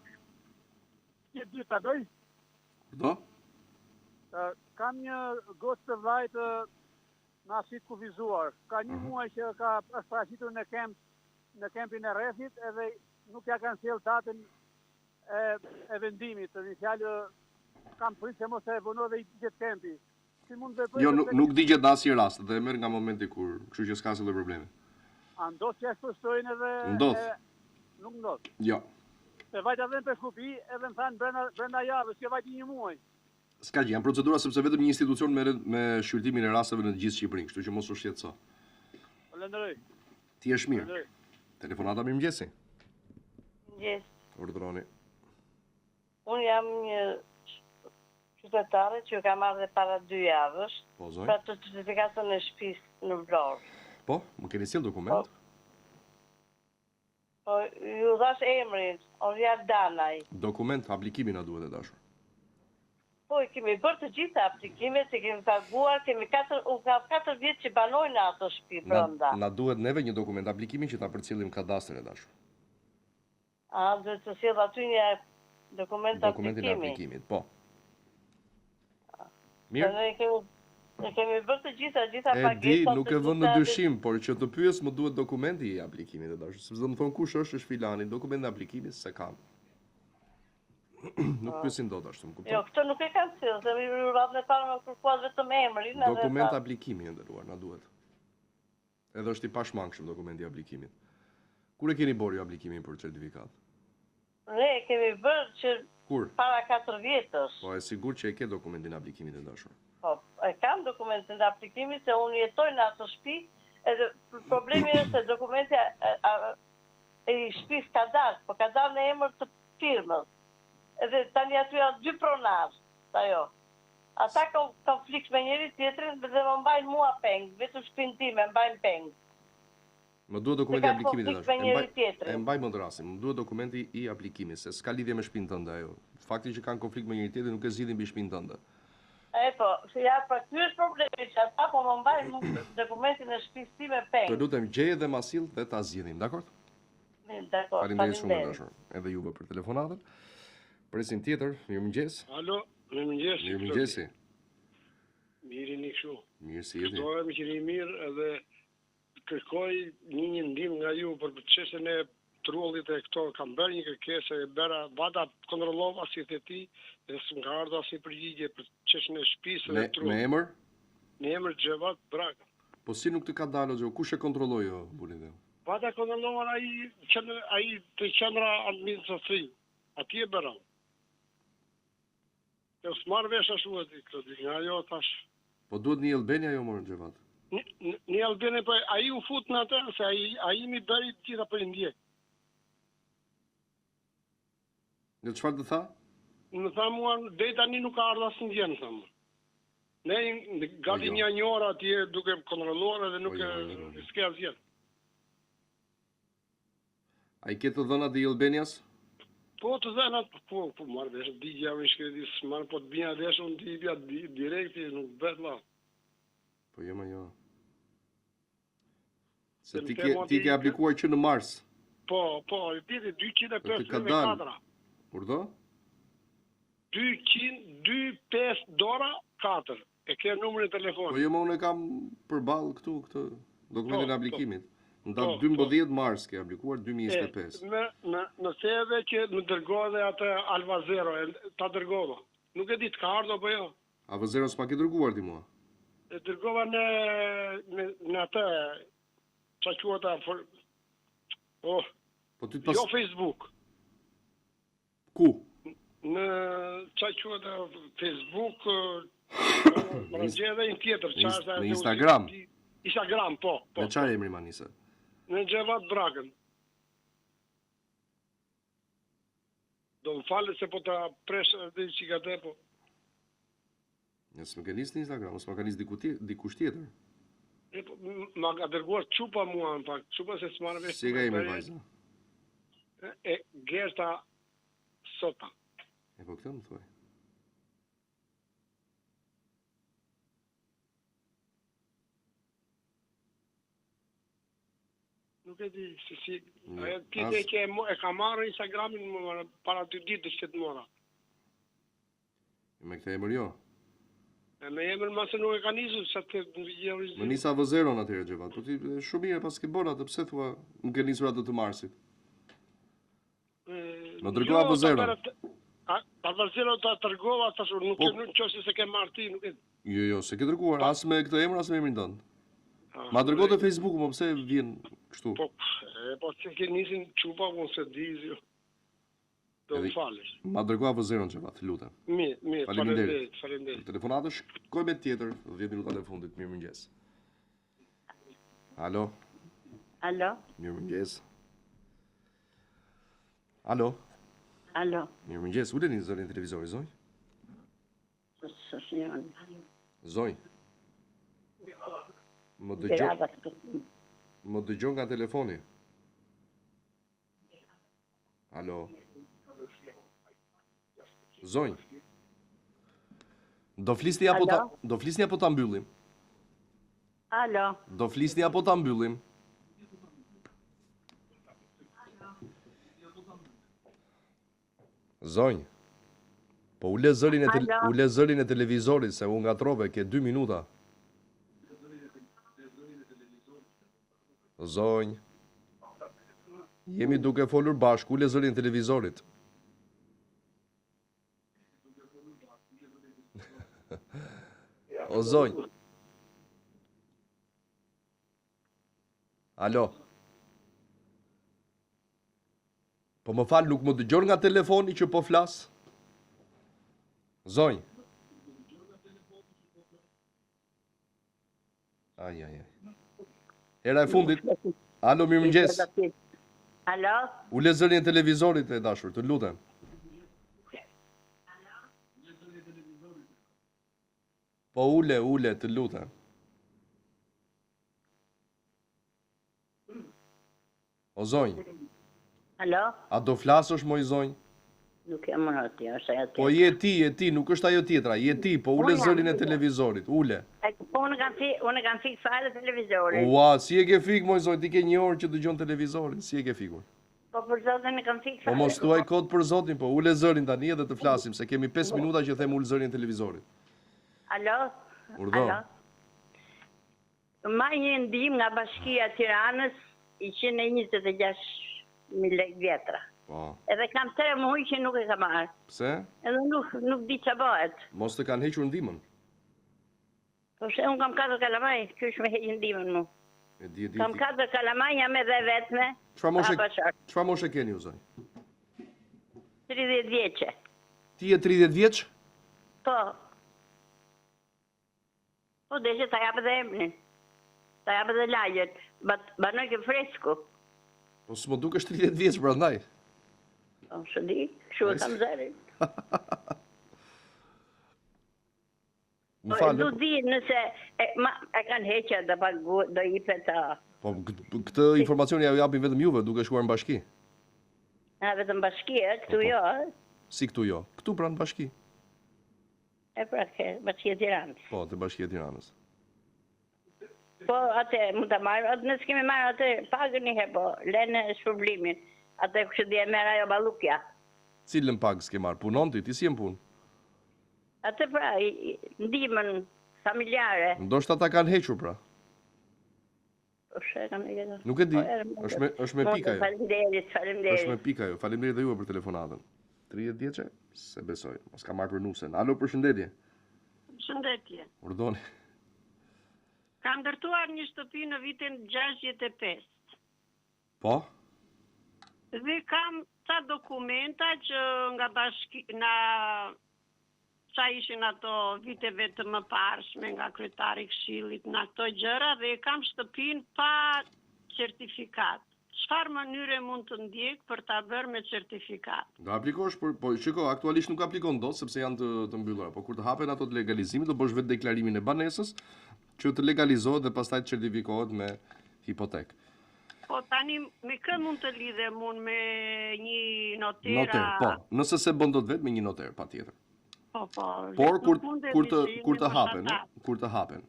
Një dytë ta bëj? Do? Kam një gocë të vllait me aftësi të kufizuar. Ka një mhm. muaj që ka është paraqitur në kemp në kempin e rrethit edhe nuk ja kanë sjellë datën e, e vendimit. Me një fjalë kam frikë se mos e vonoj dhe i digjet kempi. Si mund të veproj? Jo, nuk, nuk digjet në asnjë rast dhe e merr nga momenti kur, kështu që s'ka asnjë lloj problemi. A ndodh që e shpërshtojnë edhe Ndodh. Nuk ndodh. Jo. Se vajta dhe në Peshkopi, edhe më thanë brenda brenda javës, kjo vajti një muaj. S'ka gjë, janë procedura sepse vetëm një institucion merret me shqyrtimin e rasteve në të gjithë Shqipërinë, kështu që mos u shqetëso. Falenderoj. Ti je mirë. Falenderoj. Telefonata mirëmëngjesi. Mirëmëngjes. Urdhëroni. Unë jam një qytetare që kam ardhur dhe para dy javësh, po, zonjë. për atë certifikatën e shtëpisë në Vlorë. Po, më keni sjellë dokument? Po, po ju dhash emrin, Orjal Danaj. Dokument aplikimi na duhet e dashur. Po, i kemi bërë të gjitha aplikimet, i kemi paguar, kemi katër, unë kam 4 vjet që banoj në atë shtëpi brenda. Na, na duhet neve një dokument aplikimi që ta përcjellim kadastrin e dashur. A, duhet të sjell aty një dokument aplikimi. Dokumentin e aplikimit, po. Mirë. Ne kemi ne kemi bërë të gjitha, gjitha pagesat. E di, nuk e vë në dyshim, por që të pyes më duhet dokumenti i aplikimit e dashur, sepse do më thonë kush është, është filani, dokumentin e aplikimit s'e kam. nuk po. pyesin dot ashtu, më kupton? Jo, këtë nuk e kam sjellë, se më radhën e parë më kërkuat vetëm emrin edhe Dokument aplikimi e nderuar, na duhet. Edhe është i pashmangshëm dokumenti i aplikimit. Kur e keni bërë ju aplikimin për certifikatë? Ne e kemi bërë që Kur? para 4 vjetësh. Po e sigurt që e ke dokumentin e aplikimit e dashur. Po, e kam dokumentin e aplikimit se unë jetoj në atë shtëpi, edhe problemi është se dokumenti e, a, e i shtëpisë ka dalë, po ka dalë në emër të firmës. Edhe tani aty janë dy pronarë, ajo. Ata kanë konflikt me njëri tjetrin dhe më mbajnë mua peng, vetëm shtëpinë time mbajnë peng. Më duhet dokumenti i aplikimit e dashur. E mbaj, e mbaj mend rastin, më duhet dokumenti i aplikimit, se s'ka lidhje me shtëpinë tënde ajo. Fakti që kanë konflikt me njëri tjetrin nuk e zgjidhin mbi shtëpinë tënde. E po, se ja pra ky është problemi që ata po më mbajnë dokumentin e shtëpisë time peng. Të lutem gjeje dhe ma sill dhe ta zgjidhim, dakord? Mirë, dakord. Faleminderit shumë e dashur. Edhe juve për telefonatën. Presim tjetër, mirëmëngjes. Alo. Mirëmëngjes. Mirëmëngjesi. Mirë jeni kështu. Mirë si jeni. Gëzohem që jeni mirë edhe kërkoj një një ndihmë nga ju për çështjen e truallit e këto kam bërë një kërkesë e bëra vajta kontrollova si the ti dhe s'më ka ardhur asnjë përgjigje për çështjen e shtëpisë dhe truallit. Me emër? Me emër Xhevat Braga. Po si nuk të ka dalë o kush e kontrolloi o burrin dheu? Vajta kontrollova ai qendra ai te qendra administrative. Atje bëra. Jo, s'marr vesh ashtu e di, Klodi, nga ajo tash. Po duhet në e-Albania jo mor Xhevat. Në e-Albania, po ai u fut në atë, se ai, ai m'i bëri të gjitha për i ndjek. Në çfarë të tha? Më tha mua, deri tani nuk ka ardhur asnjë gjë, më tha mua. Ne gati po jo. një një orë atje duke kontrolluar edhe nuk po jo, jo, jo. s'ke asgjë. A i ke të dhënat e e-Albanias? Po të dhënat, po, po marr vesh, di gjë unë shkreti, s'marr, po të bina vesh, unë t'i jepja direkti, nuk bëhet la. Po jo, më jo. Se ti ke, ti ke aplikuar që në mars. Po, po, i tjeti 254. Urdhëro? 200, 2, 5, dora, 4. E ke numrin e telefonit. Po jo, më unë e kam përballë këtu këtë dokumentin e po, po. aplikimit. Në datë 12 po. mars ke aplikuar 2025. E, në në në se edhe që më dërgoi edhe atë Alva Zero, e, ta dërgova. Nuk e di të ka ardhur apo jo. Alva Zero s'ma ke dërguar ti mua. E dërgova në në, në atë ça quhet atë for Oh. Po ti pas Jo Facebook. Ku? Në ça quhet Facebook, më në gjë edhe një tjetër, ça është Në Instagram. Instagram, po, po. Me çfarë emri ma nise? Në Xhevat Brakën. Do më falë se po ta presh edhe një çikë atë, po. Jo, s'më ke nisë në Instagram, ose më ka nisë diku dikush tjetër. E, po, ma ka dërguar çupa mua në fakt, çupa se s'marr vesh. Si e ka emrin vajza? E, Gerta Sota. E po këtë më thuaj. Nuk e di se si, ajo ti the që e, e ka marrë Instagramin më para dy ditësh që të mora. Me këtë emër jo. E me emër më se nuk e ka nisur, sa të në Më nis AV0-n atëherë Xhevat, po ti shumë mirë pas ke bërë atë, pse thua më ke nisur atë të marsit? Më dërgo jo, AV0-n. AV0 ta dërgova, tash nuk po, e nuk qoftë se ke marrë ti, nuk e. Jo, jo, s'e ke dërguar as me këtë emër as me emrin tënd. Ah, Ma dërgo te Facebooku, mo pse vjen kështu? Po, e, po se ke nisin çupa, unë s'e di, jo. Do më falësh. Ma dërgo AV0-n Xhevat, lutem. Mirë, mirë, faleminderit, faleminderit. Telefonatën shkoj me tjetër, 10 minutat e fundit, mirëmëngjes. Alo. Alo. Mirëmëngjes. Alo. Alo. Mirëmëngjes, uleni zërin e televizorit, zonjë. Zonjë. Më dëgjon. Më dëgjon nga telefoni. Alo. Zonjë. Do flisni apo ta do flisni apo ta mbyllim? Alo. Do flisni apo ta mbyllim? Zonjë. Po ule zërin e ule zërin e televizorit se u ngatërrove ke 2 minuta. Zonjë. Jemi duke folur bashkë, ule zërin e televizorit. O zonjë. Alo. Po më fal, nuk më dëgjon nga telefoni që po flas? Zonjë. Ai, ai, ai. Hera e fundit. Alo, mirëmëngjes. Alo. Ule zërin e televizorit e dashur, të lutem. Po ule, ule, të lutem. O zonjë. Alo. A do flasësh moj zonjë? Nuk jam unë aty, është ajo tjetra. Po je ti, je ti, nuk është ajo tjetra, je ti, po ule zërin e televizorit, ule. Po unë kam fik, unë kam fik fare televizorin. Ua, si e ke fik moj zonjë, ti ke një orë që dëgjon televizorin, si e ke fikur? Po për zotin e kam fik po fare. Po mos thuaj kot për zotin, po ule zërin tani edhe të flasim, se kemi 5 minuta që them ul zërin e televizorit. Alo. Urdhëro. Alo. Marr një ndihmë nga Bashkia e Tiranës, 126 mijë lekë vjetra. Po. Edhe kam 3 muaj që nuk e kam marrë. Pse? Edhe nuk nuk di ç'a bëhet. Mos të kanë hequr ndihmën. Po se unë kam katër kalamaj, qysh më heqin ndihmën mu. E di, e di. Kam katër kalamaj, jam edhe e vetme. Çfarë moshe? Çfarë moshe keni ju zonjë? 30 vjeçe. Ti je 30 vjeç? Po. Po deshe ta jap edhe emrin. Ta jap edhe lagjen. Banoj ke Fresku. Po s'më dukesh 30 vjeç prandaj. Po s'e di, kështu e kam zërin. Më po, fal. Do di nëse e, ma, e kanë hequr do pagu do jepet a. Po këtë informacion ja u japin vetëm juve duke shkuar në bashki. Ha, vetëm bashkia, këtu po, po. jo, ë? Si këtu jo? Këtu pra në bashki. E pra, ke, bashkia e Tiranës. Po, te bashkia e Tiranës. Po, atë, mund ta marrë, atë ne s'kemi marrë atë pagën një herë, po, lënë shpërblimin. Atë kush e di e merr ajo ballukja. Cilën pagë s'ke marrë? Punon ti, ti si je në punë? Atë pra, ndihmën familjare. Ndoshta ta kanë hequr pra. Po s'e kam idenë. Nuk e di. Po, është me është me pika ajo. Faleminderit, faleminderit. Është me pika ajo. Faleminderit dhe juve për telefonatën. 30 vjeçe? S'e besoj. Mos ka marrë për nusen. Alo, përshëndetje. Përshëndetje. Urdhoni. Kam ndërtuar një shtëpi në vitin 65. Po? Dhe kam ca dokumenta që nga bashki, nga ça ishin ato viteve të mëparshme nga kryetari i këshillit nga këto gjëra dhe e kam shtëpinë pa certifikatë. Çfarë mënyre mund të ndjek për ta bërë me certifikatë? Do aplikosh për, po shiko, aktualisht nuk aplikon dot sepse janë të të mbyllura, po kur të hapen ato të legalizimit do bësh vetë deklarimin e banesës që të legalizohet dhe pastaj të certifikohet me hipotekë. Po tani me kë mund të lidhem unë me një noter? Noter, po. Nëse s'e bën dot vetë me një noter, patjetër. Po, po. Por kur kur të kur të hapen, kur të hapen.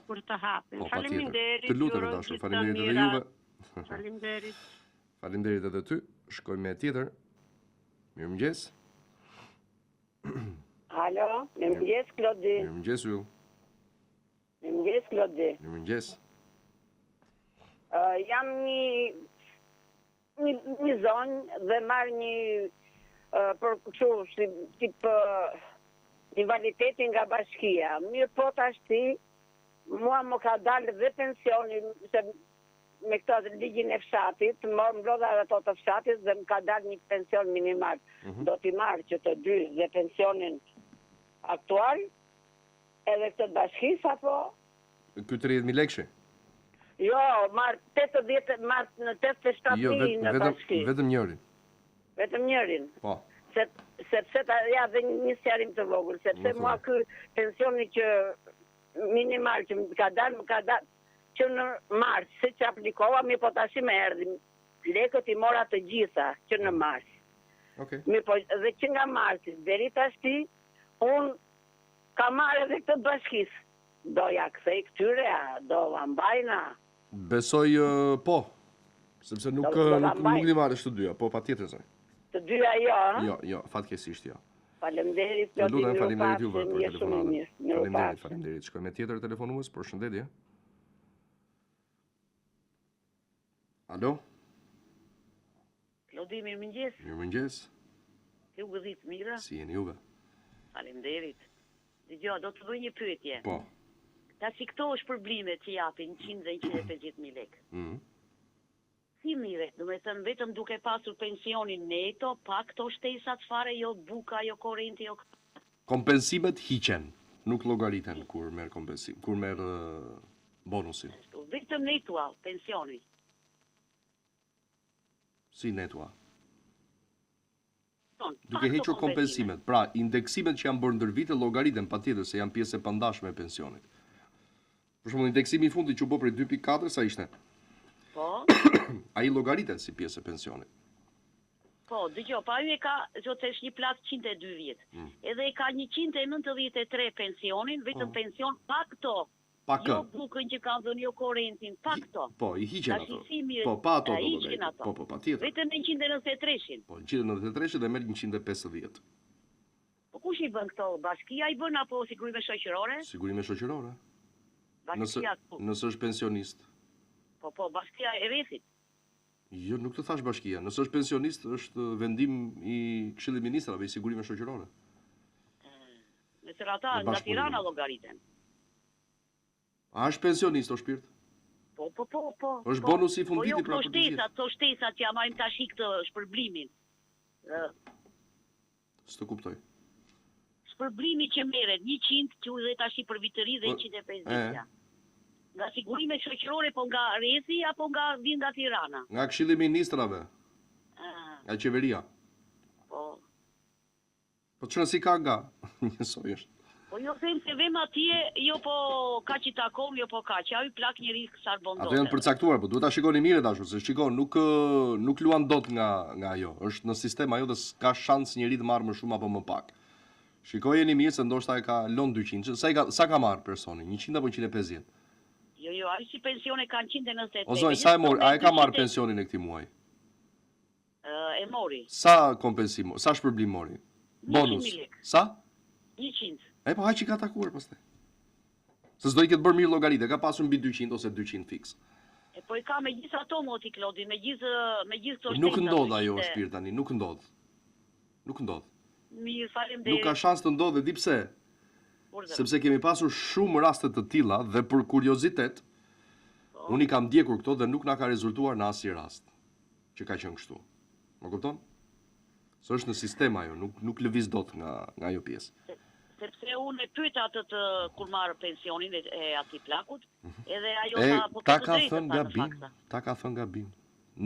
Kur të hapen. Po, faleminderit. Të lutem e dashur, faleminderit edhe juve. Faleminderit. Faleminderit edhe ty. Shkojmë me tjetër. Mirëmëngjes. Alo, mirëmëngjes Klodi. Mirëmëngjes ju. Mirëmëngjes Klodi. Mirëmëngjes. Uh, jam një një, një zonjë dhe marr një uh, për kështu si tip uh, invaliditeti nga bashkia. Mirëpo tashti mua më ka dalë dhe pensioni se me këtë ligjin e fshatit, më mblodha edhe ato të fshatit dhe më ka dalë një pension minimal. Mm -hmm. Do t'i marr që të dy dhe pensionin aktual Edhe këtë të bashkisë apo? Ky 30.000 lekëshi? Jo, marr 80, marr në 87.000 jo, vet, në vetëm, bashki. Vetëm njërin. Vetëm njërin. Po. Se, sepse ta ja dhe një sqarim të vogël, sepse mua ky pensioni që minimal që më ka dalë, më ka dalë që në mars, siç aplikova, mirëpo tashi më erdhi. Lekët i mora të gjitha që në mars. Okej. Okay. Mirëpo dhe që nga marsi deri tashti unë Kam marrë edhe këtë të bashkisë. Do ja kthej këtyre a do ua mbajnë a? Besoj po. Sepse nuk nuk nuk i marrësh të dyja, po patjetër zonjë. Të dyja jo, ë? Jo, jo, fatkeqësisht jo. Faleminderit Klodi, lutem, faleminderit juve për telefonatën. Faleminderit, faleminderit. Shkojmë me tjetër telefonues, përshëndetje. Alo? Klodi, mirëmëngjes. Mirëmëngjes. Ju gëdhit mira. Si jeni juve? Faleminderit. Dëgjo, do të bëj një pyetje. Po. Tashi këto shpërblimet që japin 100 dhe 150 mijë lekë. Mm. Si mirret, domethënë vetëm duke pasur pensionin neto, pa këto shtesat fare, jo buka, jo korrenti, jo Kompensimet hiqen, nuk llogariten kur merr kompensim, kur merr bonusin. Vetëm neto pensioni. Si neto? Duke hequr kompensimet, pra indeksimet që janë bërë ndër vite llogariten patjetër se janë pjesë e pandashme e pensionit. Për shembull, indeksimi i fundit që u bë prej 2.4 sa ishte? Po. Ai llogaritet si pjesë e pensionit. Po, dëgjo, pa ju e ka, zot është një plak 102 vjet. Mm. Edhe e ka 193 pensionin, vetëm mm. pension pa këto Pa kë. Jo bukën që kanë dhënë, jo korrentin, pa këto. Po, i hiqen ato. Po, pa ato do të thotë. Po, po, patjetër. Vetëm me 193-shin. Po, 193-shin dhe merr 150. Po kush i bën këto? Bashkia i bën apo sigurime shoqërore? Sigurime shoqërore. Bashkia ku? Nëse është pensionist. Po, po, bashkia e rrethit. Jo, nuk të thashë bashkia. Nëse është pensionist, është vendim i Këshillit të Ministrave i Sigurimeve Shoqërore. Nëse ata nga Tirana llogariten. A është pensionist o shpirt? Po, po, po, po. Është po. bonusi i fundvitit po, jo, pra për të gjithë. Po jo, këto shtesat që ja marrim tashi këtë shpërblimin. S'të kuptoj. Shpërblimi që merret 100 që dhe tashi për vit të ri dhe 150. Po, nga sigurimet shoqërore po nga rrethi apo nga vijnë nga Tirana? Nga Këshilli i Ministrave. Ah. Nga qeveria. Po. Po ç'rëndësi ka nga, njësoj është. Po jo them se vem atje, jo po kaq i takon, jo po kaq. Ai plak njeri sa bon Ato janë përcaktuar, po duhet ta shikoni mirë e dashur, se shiko, nuk nuk luan dot nga nga ajo. Është në sistem ajo dhe s'ka shans njeri të marrë më shumë apo më pak. Shikojeni mirë se ndoshta e ka lon 200. Sa i ka sa ka marrë personi? 100 apo 150? Jo, jo, ai si pensione ka 198. O zonjë, sa e mori? A e ka marrë pensionin e këtij muaji? E mori. Sa kompensim, sa shpërblim mori? Bonus. Sa? 100. E po aq i ka takuar pastaj. Se s'do i ketë bërë mirë llogaritë, ka pasur mbi 200 ose 200 fiks. E po i ka me gjithë ato moti Klodi, me gjithë me gjithë këto Nuk ndodh ajo shpirt tani, nuk ndodh. Nuk ndodh. Mirë, faleminderit. Nuk ka shans të ndodhë, e di pse? Sepse kemi pasur shumë raste të tilla dhe për kuriozitet, po. unë i kam ndjekur këto dhe nuk na ka rezultuar në asnjë rast që ka qenë kështu. Më kupton? Se është në sistem ajo, nuk nuk lëviz dot nga nga ajo pjesë. Sepse unë e pyeta atë të kur marr pensionin e, e atij plakut, mhm. edhe ajo tha po ta ka thënë gabim, ta ka thënë gabim.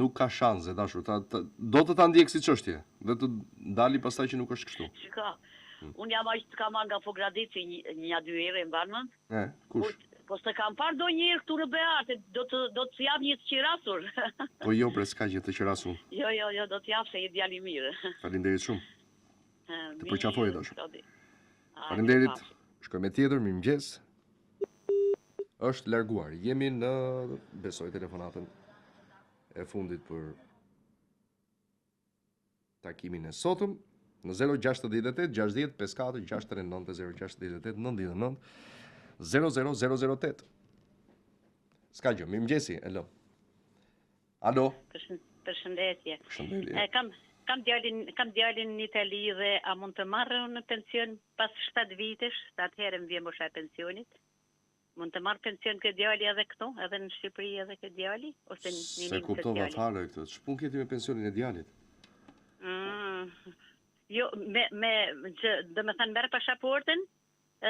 Nuk ka shans e dashur, ta, ta, do të ta ndjek si çështje dhe të dali pastaj që nuk është kështu. Shiko, hmm. unë jam aq të kam marrë nga Pogradeci një, një dy herë e mban mend. E, kush? Po s'të kam parë ndonjëherë këtu në Beat, do të do të jap një të qirasur. po jo, bre, s'ka gjë të qiras unë. Jo, jo, jo, do të jap se je djalë i mirë. Faleminderit shumë. Të përqafoj e dashur. Faleminderit. Shkojmë me tjetër, mirëmëngjes. Është larguar. Jemi në besoj telefonatën e fundit për takimin e sotëm në 068 60 54 639 068 99 00008. S'ka gjë, mirëmëngjesi, e lëm. Alo. Përshëndetje. Përshëndetje. E, kam kam djalin kam djalin në Itali dhe a mund të marr unë pension pas 7 vitesh, se atëherë më vjen mosha e pensionit? Mund të marr pension ky djali edhe këtu, edhe në Shqipëri edhe ky djali ose në një S'e kuptova fare këtë. Ç'punë ke ti me pensionin e djalit? Mm, jo, me me që domethënë merr pasaportën,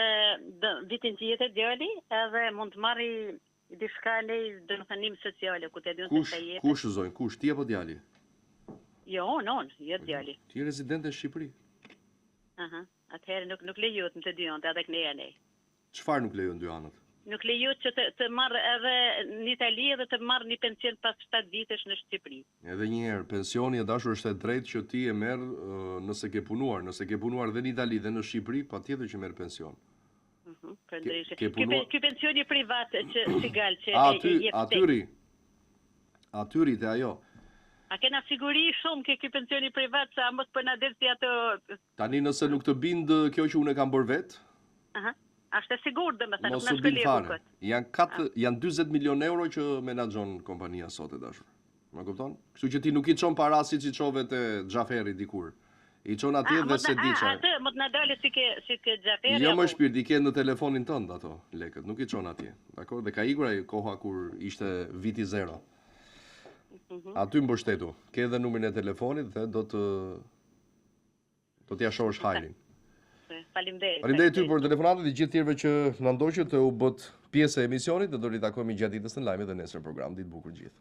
ë vitin tjetër djali edhe mund të marri diçka ne domethënë ndihmë sociale ku të diun se sa jepet. Kush zonjë, kush ti apo djali? Jo, unë, unë, jo djali. Ti je rezidente në Shqipëri. Aha, atëherë nuk nuk lejohet në të dy anët, edhe këndej anej. Çfarë nuk lejohet në dy anët? Nuk lejohet që të të marr edhe në Itali edhe të marr një pension pas 7 vitesh në Shqipëri. Edhe një herë, pensioni e dashur është e drejtë që ti e merr nëse ke punuar, nëse ke punuar dhe në Itali dhe në Shqipëri, patjetër që merr pension. Mhm, përndryshe. Ky ky pensioni privat që Sigal që e jep aty rri. Aty rri te ajo. A kena siguri shumë ke ky pensioni privat se a mos po na del si ato Tani nëse nuk të bind kjo që unë e kam bërë vetë, Aha. Është e sigurt domethënë, nuk na shkoi leku kot. Janë kat, janë 40 milion euro që menaxhon kompania sot e dashur. Më kupton? Kështu që ti nuk i çon para siç i çove te Xhaferi dikur. I çon atje dhe s'e di çfarë. Atë mos na dalë si ke si ke Xhaferi. Jo më shpirt, i ke në telefonin tënd ato lekët, nuk i çon atje. Dakor, dhe ka ikur ajo koha kur ishte viti zero. Mhm. Aty mbështetu. Ke edhe numrin e telefonit dhe do të Do t'ia shohësh hajrin. Faleminderit. Faleminderit ty për telefonatën dhe gjithë tjerëve që na ndoqët e u bëtë pjesë e emisionit dhe do ritakohemi gjatë ditës në lajme dhe nesër në program. Ditë të bukur gjithë.